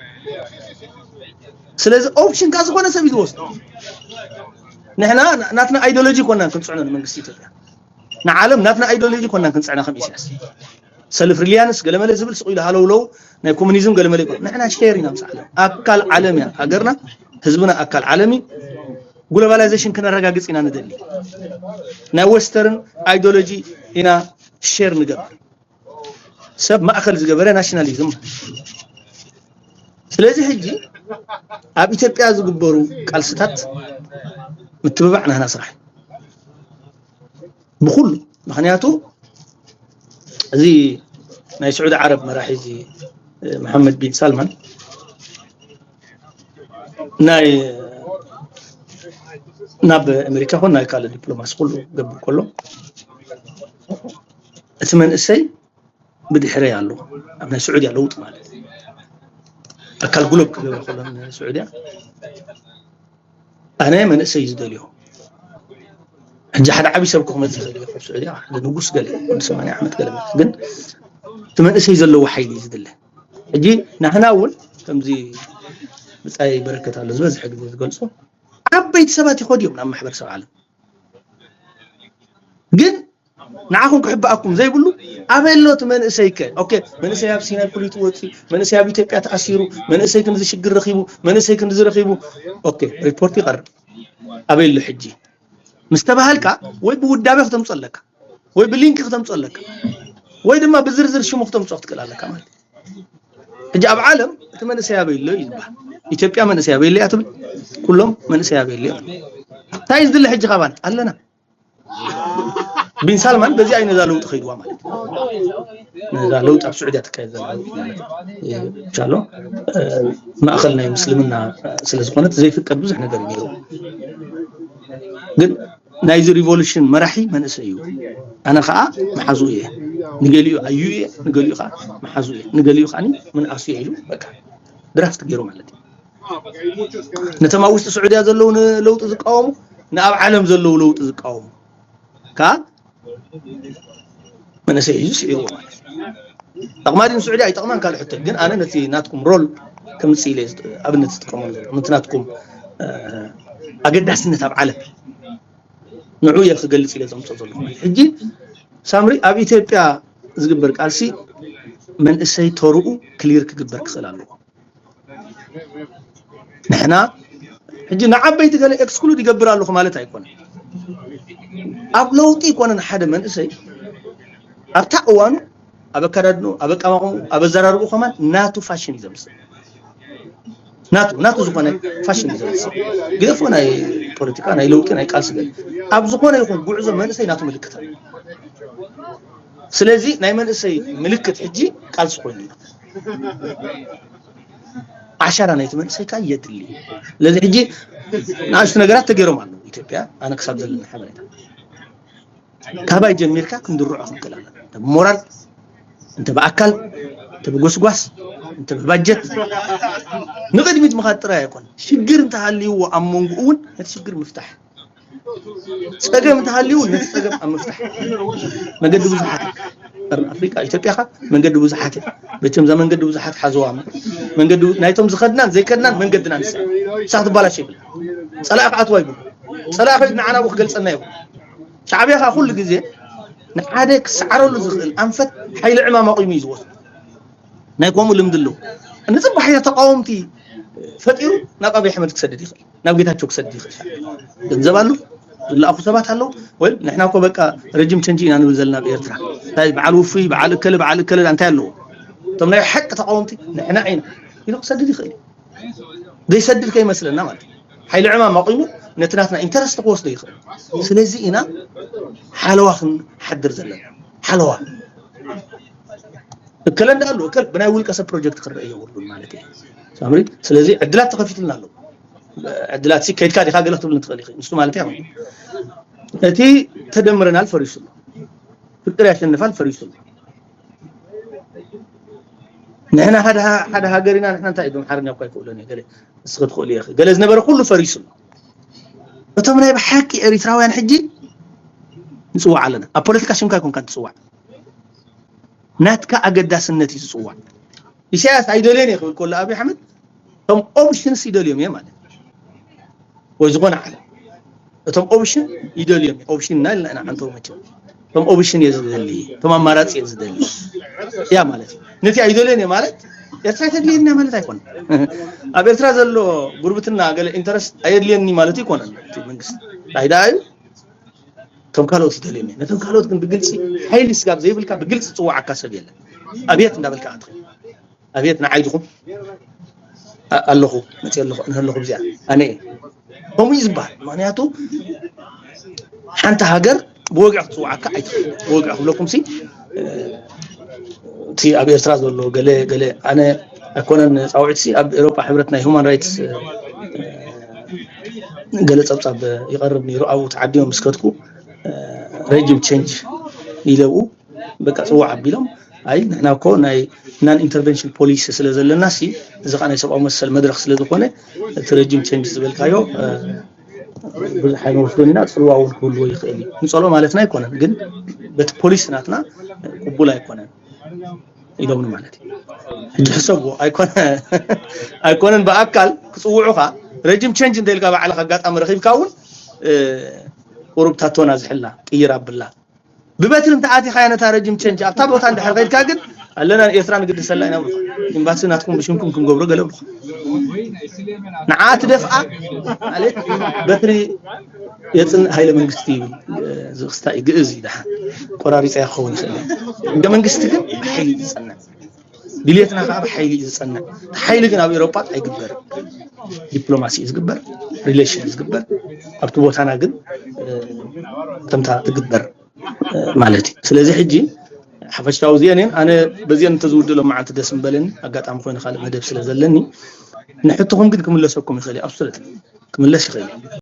ስለዚ ኦፕሽን ካብ ዝኾነ ሰብ እዩ ዝወስዶ። ንሕና ናትና ኣይዲዮሎጂ ኮናን ክንፅዕኖ ንመንግስቲ ኢትዮጵያ ንዓለም ናትና ኣይዲዮሎጂ ኮናን ክንፅዕና ከም ኢሳያስ ሰልፍ ሪሊያንስ ገለመለ ዝብል ስቕ ኢሉ ሃለውለው ናይ ኮሙኒዝም ገለመለ ይኮን። ንሕና ሼር ኢና ምስ ዓለም ኣካል ዓለም እያ ሃገርና ህዝብና ኣካል ዓለም እዩ። ግሎባላይዜሽን ክነረጋግጽ ኢና ንደሊ። ናይ ወስተርን ኣይዲዮሎጂ ኢና ሼር ንገብር። ሰብ ማእከል ዝገበረ ናሽናሊዝም። ስለዚ ሕጂ ኣብ ኢትዮጵያ ዝግበሩ ቃልስታት ምትብባዕ ናህና ስራሕ ብኩሉ ምክንያቱ እዚ ናይ ስዑዲ ዓረብ መራሒ እዚ መሐመድ ቢን ሳልማን ናይ ናብ ኣሜሪካ ኮን ናይ ካልእ ዲፕሎማሲ ኩሉ ገብር ከሎ እቲ መንእሰይ ብድሕረይ ኣሎ ኣብ ናይ ስዑድያ ለውጢ ማለት ኣካል ግሎብ ክገብር ከሎ ስዑድያ ኣነ መንእሰይ ዝደልዮ ሕጂ ሓደ ዓብዪ ሰብ ክመፅእ ዝደልዮ ካብ ስዑድያ ሓደ ንጉስ ገለ ወዲ ሰማንያ ዓመት ገለ ማለት ግን እቲ መንእሰይ ዘለዎ ሓይሊ እዩ ዝድለ ሕጂ ናህና እውን ከምዚ ብፃይ በረከት ኣሎ ዝበዝሐ ግዜ ዝገልፆ ዓበይቲ ሰባት ይኸዱ እዮም ናብ ማሕበረሰብ ዓለም ግን ንዓኹም ክሕብኣኩም ዘይብሉ ኣበይ ኣሎ እቲ መንእሰይ ከ ኦኬ መንእሰይ ኣብ ሲናይ ኩሊቱ ወፂ መንእሰይ ኣብ ኢትዮጵያ ተኣሲሩ መንእሰይ ክንዚ ሽግር ረኺቡ መንእሰይ ክንዚ ረኺቡ ኦኬ ሪፖርት ይቐርብ ኣበይ ኣሎ ሕጂ ምስ ተባሃልካ ወይ ብውዳቤ ክተምፅኦ ኣለካ ወይ ብሊንክ ክተምፅኦ ኣለካ ወይ ድማ ብዝርዝር ሽሙ ክተምፅኦ ክትክእል ኣለካ ማለት ሕጂ ኣብ ዓለም እቲ መንእሰይ ኣበይ ኣሎ ይዝባል ኢትዮጵያ መንእሰይ ኣበይ ኣሎ እያ ትብል ኩሎም መንእሰይ ኣበይ ኣሎ እንታይ ዝድለ ሕጂ ካባን ኣለና ቢን ሳልማን በዚኣ እዩ ነዛ ለውጢ ከይድዋ ማለት ነዛ ለውጢ ኣብ ስዑድያ ትካየድ ዘላ ቻሎ ማእኸል ናይ ምስልምና ስለዝኾነት ዘይፍቀድ ብዙሕ ነገር እዩ ግን ናይዚ ሪቮሉሽን መራሒ መንእሰይ እዩ ኣነ ከዓ መሓዙ እየ ንገሊኡ ኣዩ እየ ንገሊኡ ከዓ መሓዙ እየ ንገሊኡ ከዓ ምንኣሱ እየ ኢሉ በቃ ድራፍት ገይሩ ማለት እዩ ነቶም ኣብ ውሽጢ ስዑድያ ዘለዉ ለውጢ ዝቃወሙ ንኣብ ዓለም ዘለዉ ለውጢ ዝቃወሙ ከዓ መንእሰይ እዩ ስዒርዎ ማለት እዩ ጠቕማ ድን ስዑድያ ኣይጠቕማን ካልእ ሕቶ ግን ኣነ ነቲ ናትኩም ሮል ከምፅእ ኢለ ኣብነት ዝጥቀመሉ ዘሎ ነቲ ናትኩም ኣገዳስነት ኣብ ዓለም ንዑ እየ ክገልፅ ኢለ ዘምፅኦ ዘለኹ ሕጂ ሳምሪ ኣብ ኢትዮጵያ ዝግበር ቃልሲ መንእሰይ ተርኡ ክሊር ክግበር ክኽእል ኣለዎ ንሕና ሕጂ ንዓበይቲ ገለ ኤክስክሉድ ይገብር ኣለኹ ማለት ኣይኮነ ኣብ ለውጢ ይኮነ ንሓደ መንእሰይ ኣብታ እዋኑ ኣብ ኣካዳድኑ ኣብ ኣቀማቕሙ ኣብ ኣዘራርቡ ከማን ናቱ ፋሽን እዩ ዘምፅእ ናቱ ናቱ ዝኾነ ፋሽን እዩ ዘምፅእ ግደፎ ናይ ፖለቲካ ናይ ለውጢ ናይ ቃልሲ ገለ ኣብ ዝኾነ ይኹን ጉዕዞ መንእሰይ ናቱ ምልክት ኣሎ ስለዚ ናይ መንእሰይ ምልክት ሕጂ ቃልሲ ኮይኑ እዩ ዓሻራ ናይቲ መንእሰይ ከዓ የድሊ ስለዚ ሕጂ ንኣሽቱ ነገራት ተገይሮም ኣለዉ ኢትዮጵያ ኣነ ክሳብ ዘለና ሓበሬታ ካባይ ጀሚርካ ክንድርዖ ክንክእል ኣለና ብሞራል እንተ ብኣካል እንተ ብጎስጓስ እንተ ብባጀት ንቅድሚት ምኻድ ጥራይ ኣይኮን ሽግር እንተሃልይዎ ኣብ መንጎኡ እውን ነቲ ሽግር ምፍታሕ ጸገም እንተሃልዩ ነቲ ጸገም ኣብ ምፍታሕ መገዲ ብዙሓት ሃገር ኣፍሪቃ ኢትዮጵያ ኸ መንገዲ ብዙሓት እያ። መቸም እዛ መንገዲ ብዙሓት ሓዘዋ እሞ መንገዲ ናይቶም ዝኸድናን ዘይከድናን መንገድና ንሳ እሳ ክትባላሽ ይብል። ጸላኢ ክኣትዋ ይብሉ። ጸላኢ ከይዱ ንዓና ብኡ ክገልጸና ይብሉ። ሻዕብያ ኸ ኩሉ ግዜ ንሓደ ክሰዓረሉ ዝኽእል ኣንፈት ሓይሊ ዕማም ኣቑሙ እዩ ዝወስድ። ናይ ከምኡ ልምዲ ኣለዎ። ንጽባሕ ኢለ ተቃወምቲ ፈጢሩ ናብ ኣብይ ኣሕመድ ክሰድድ ይኽእል፣ ናብ ጌታቸው ክሰድድ ይኽእል። ገንዘብ ኣሎ፣ ዝለኣኹ ሰባት ኣለዉ። ወይ ንሕና እኮ በቃ ረጅም ቸንጅ ኢና ንብል ዘለና ኣብ ኤርትራ። እንታይ በዓል ውፉይ፣ በዓል እከለ፣ በዓል እከለ እንታይ ኣለዎ? እቶም ናይ ሓቂ ተቃወምቲ ንሕና ኢና ኢሉ ክሰድድ ይኽእል እዩ። ዘይሰድድ ከይመስለና ማለት እዩ። ሓይሊ ዕማም ኣቂሙ ነቲ ናትና ኢንተረስት ክወስዶ ይኽእል። ስለዚ ኢና ሓለዋ ክንሓድር ዘለና። ሓለዋ እከለ እንዳኣሉ እከል ብናይ ውልቀ ሰብ ፕሮጀክት ክረአ የብሉን ማለት እዩ። ሳምሪ፣ ስለዚ ዕድላት ተኸፊቱልና ኣለዉ። ዕድላት ሲ ከይድካ ዲኻ ገለ ክትብል ትኽእል ኢኺ። ንሱ ማለት እዩ። እቲ ተደምረናል ፈሪሱ ኣሎ። ፍቅር ያሸንፋል ፈሪሱ ኣሎ። ንሕና ሓደ ሃ-፣ ሓደ ሃገር ኢና። ንሕና እንታይ ኢሎም ሓርኛ እኳ ኣይክእሉን እዩ። ገለ እስኺ ትኽእሉ ኢኺ። ገለ ዝነበረ ኩሉ ፈሪሱ ኣሎ። እቶም ናይ ብሓቂ ኤሪትራውያን ሕጂ ንጽዋዕ ኣለና። ኣብ ፖለቲካ ሽምካ ኣይኮንካን ትጽዋዕ። ናትካ ኣገዳስነት እዩ ዝጽዋዕ። ኢሳያስ ኣይደልዮን እየ ክብል ከሎ ኣብይ ኣሕመድ እቶም ኦፕሽንስ ይደልዮም እየ ማለት እዩ። ወይ ዝኾነ ዓለም እቶም ኦፕሽን ይደልዮም እየ። ኦፕሽን እና ኢልና ኢና ዓንተው መቸም። እቶም ኦፕሽን እየ ዝደሊ፣ እቶም ኣማራጺ እየ ዝደሊ እያ ማለት እዩ። ነቲ ኣይደልዮን እየ ማለት ኤርትራ ኣይተድልየና ማለት ኣይኮነን። ኣብ ኤርትራ ዘሎ ጉርብትና ገለ ኢንተረስት ኣየድልየኒ ማለት ኣይኮነን። እቲ መንግስቲ እንታይ ደኣ እዩ እቶም ካልኦት ይደልዮም እዮም። ነቶም ካልኦት ግን ብግልፂ ሓይሊ ስጋብ ዘይብልካ ብግልፂ ዝፅዋዓካ ሰብ የለን። ኣብየት እንዳበልካ ኣትኸ ኣብየት ንዓይ ድኹም ኣ-፣ ኣለኹ መፅእ ኣለኹ እንህ ኣለኹ ብዚኣ ኣነ እየ። ከምኡ እዩ ዝበሃል። ምክንያቱ ሓንቲ ሃገር ብወግዒ ክትፅዋዓካ ኣይትኽእል። ብወግዒ ክብለኩም ሲ እ፣ እቲ ኣብ ኤርትራ ዘሎ ገለ ገለ ኣነ ኣይኮነን ፃውዒት ሲ ኣብ ኤሮፓ ሕብረት ናይ ሁማን ራይትስ እ፣ ገለ ፀብፃብ ይቐርብ ነይሩ። ኣብኡ ተዓዲዮም ምስ ከድኩ ረጅም ቸንጅ ኢለብኡ በቃ ፅዋዕ ኣቢሎም ኣይ ንሕና እኮ ናይ ናን ኢንተርቨንሽን ፖሊሲ ስለ ዘለና ሲ እዚ ከዓ ናይ ሰብኣዊ መሰል መድረክ ስለ ዝኾነ እቲ ረጅም ቸንጅ ዝበልካዮ እ፣ ብዙሕ ኣይንወስዶን ኢና። ፅልዋ እውን ክህልዎ ይኽእል እዩ። ንፀልኦ ማለትና ኣይኮነን፣ ግን በቲ ፖሊሲ ናትና ቅቡል ኣይኮነን ኢሎምኒ ማለት እዩ። ሕጂ ሕሰብዎ ኣይኮነ ኣይኮነን ብኣካል ክፅውዑኻ ረጅም ቸንጅ እንተኢልካ ባዕልኻ ኣጋጣሚ ረኺብካ እውን እ፣ ቁሩብ ታቶና ዝሕላ ቅይር ኣብላ ብበትሪ እንተ ኣቲኻያ ነታ ረጅም ቸንጅ ኣብታ ቦታ እንድሕር ከይድካ ግን ኣለና ንኤርትራ ንግድሰላ ኢና ብሉኻ። ኤምባሲ ናትኩም ብሽምኩም ክንገብሮ ገለ ብሉኻ። ንዓ ትደፍኣ ማለት በትሪ የጽንዕ ሃይለ መንግስቲ ይብል። እዚ ክስታይ ግእዝ እዩ ደሓን ቆራሪፀያ ክኸውን ይኽእል እዩ። ሕገ መንግስቲ ግን ብሓይሊ እዩ ዝጸንዕ። ድልየትና ከዓ ብሓይሊ እዩ ዝጸንዕ። እቲ ሓይሊ ግን ኣብ ኤሮፓ ኣይግበርን። ዲፕሎማሲ እዩ ዝግበር፣ ሪሌሽን እዩ ዝግበር። ኣብቲ ቦታና ግን እ፣ ከምታ ትግበር እ፣ ማለት እዩ። ስለዚ ሕጂ ሓፈሻዊ እዚአን እየን። ኣነ በዚአን እንተዝውድእ ሎም መዓልቲ ደስ ምበለኒ። ኣጋጣሚ ኮይኑ ካልእ መደብ ስለ ዘለኒ ንሕትኹም ግን ክምለሰኩም ይኽእል እዩ። ኣብሶሉት ክምለስ ይኽእል እዩ።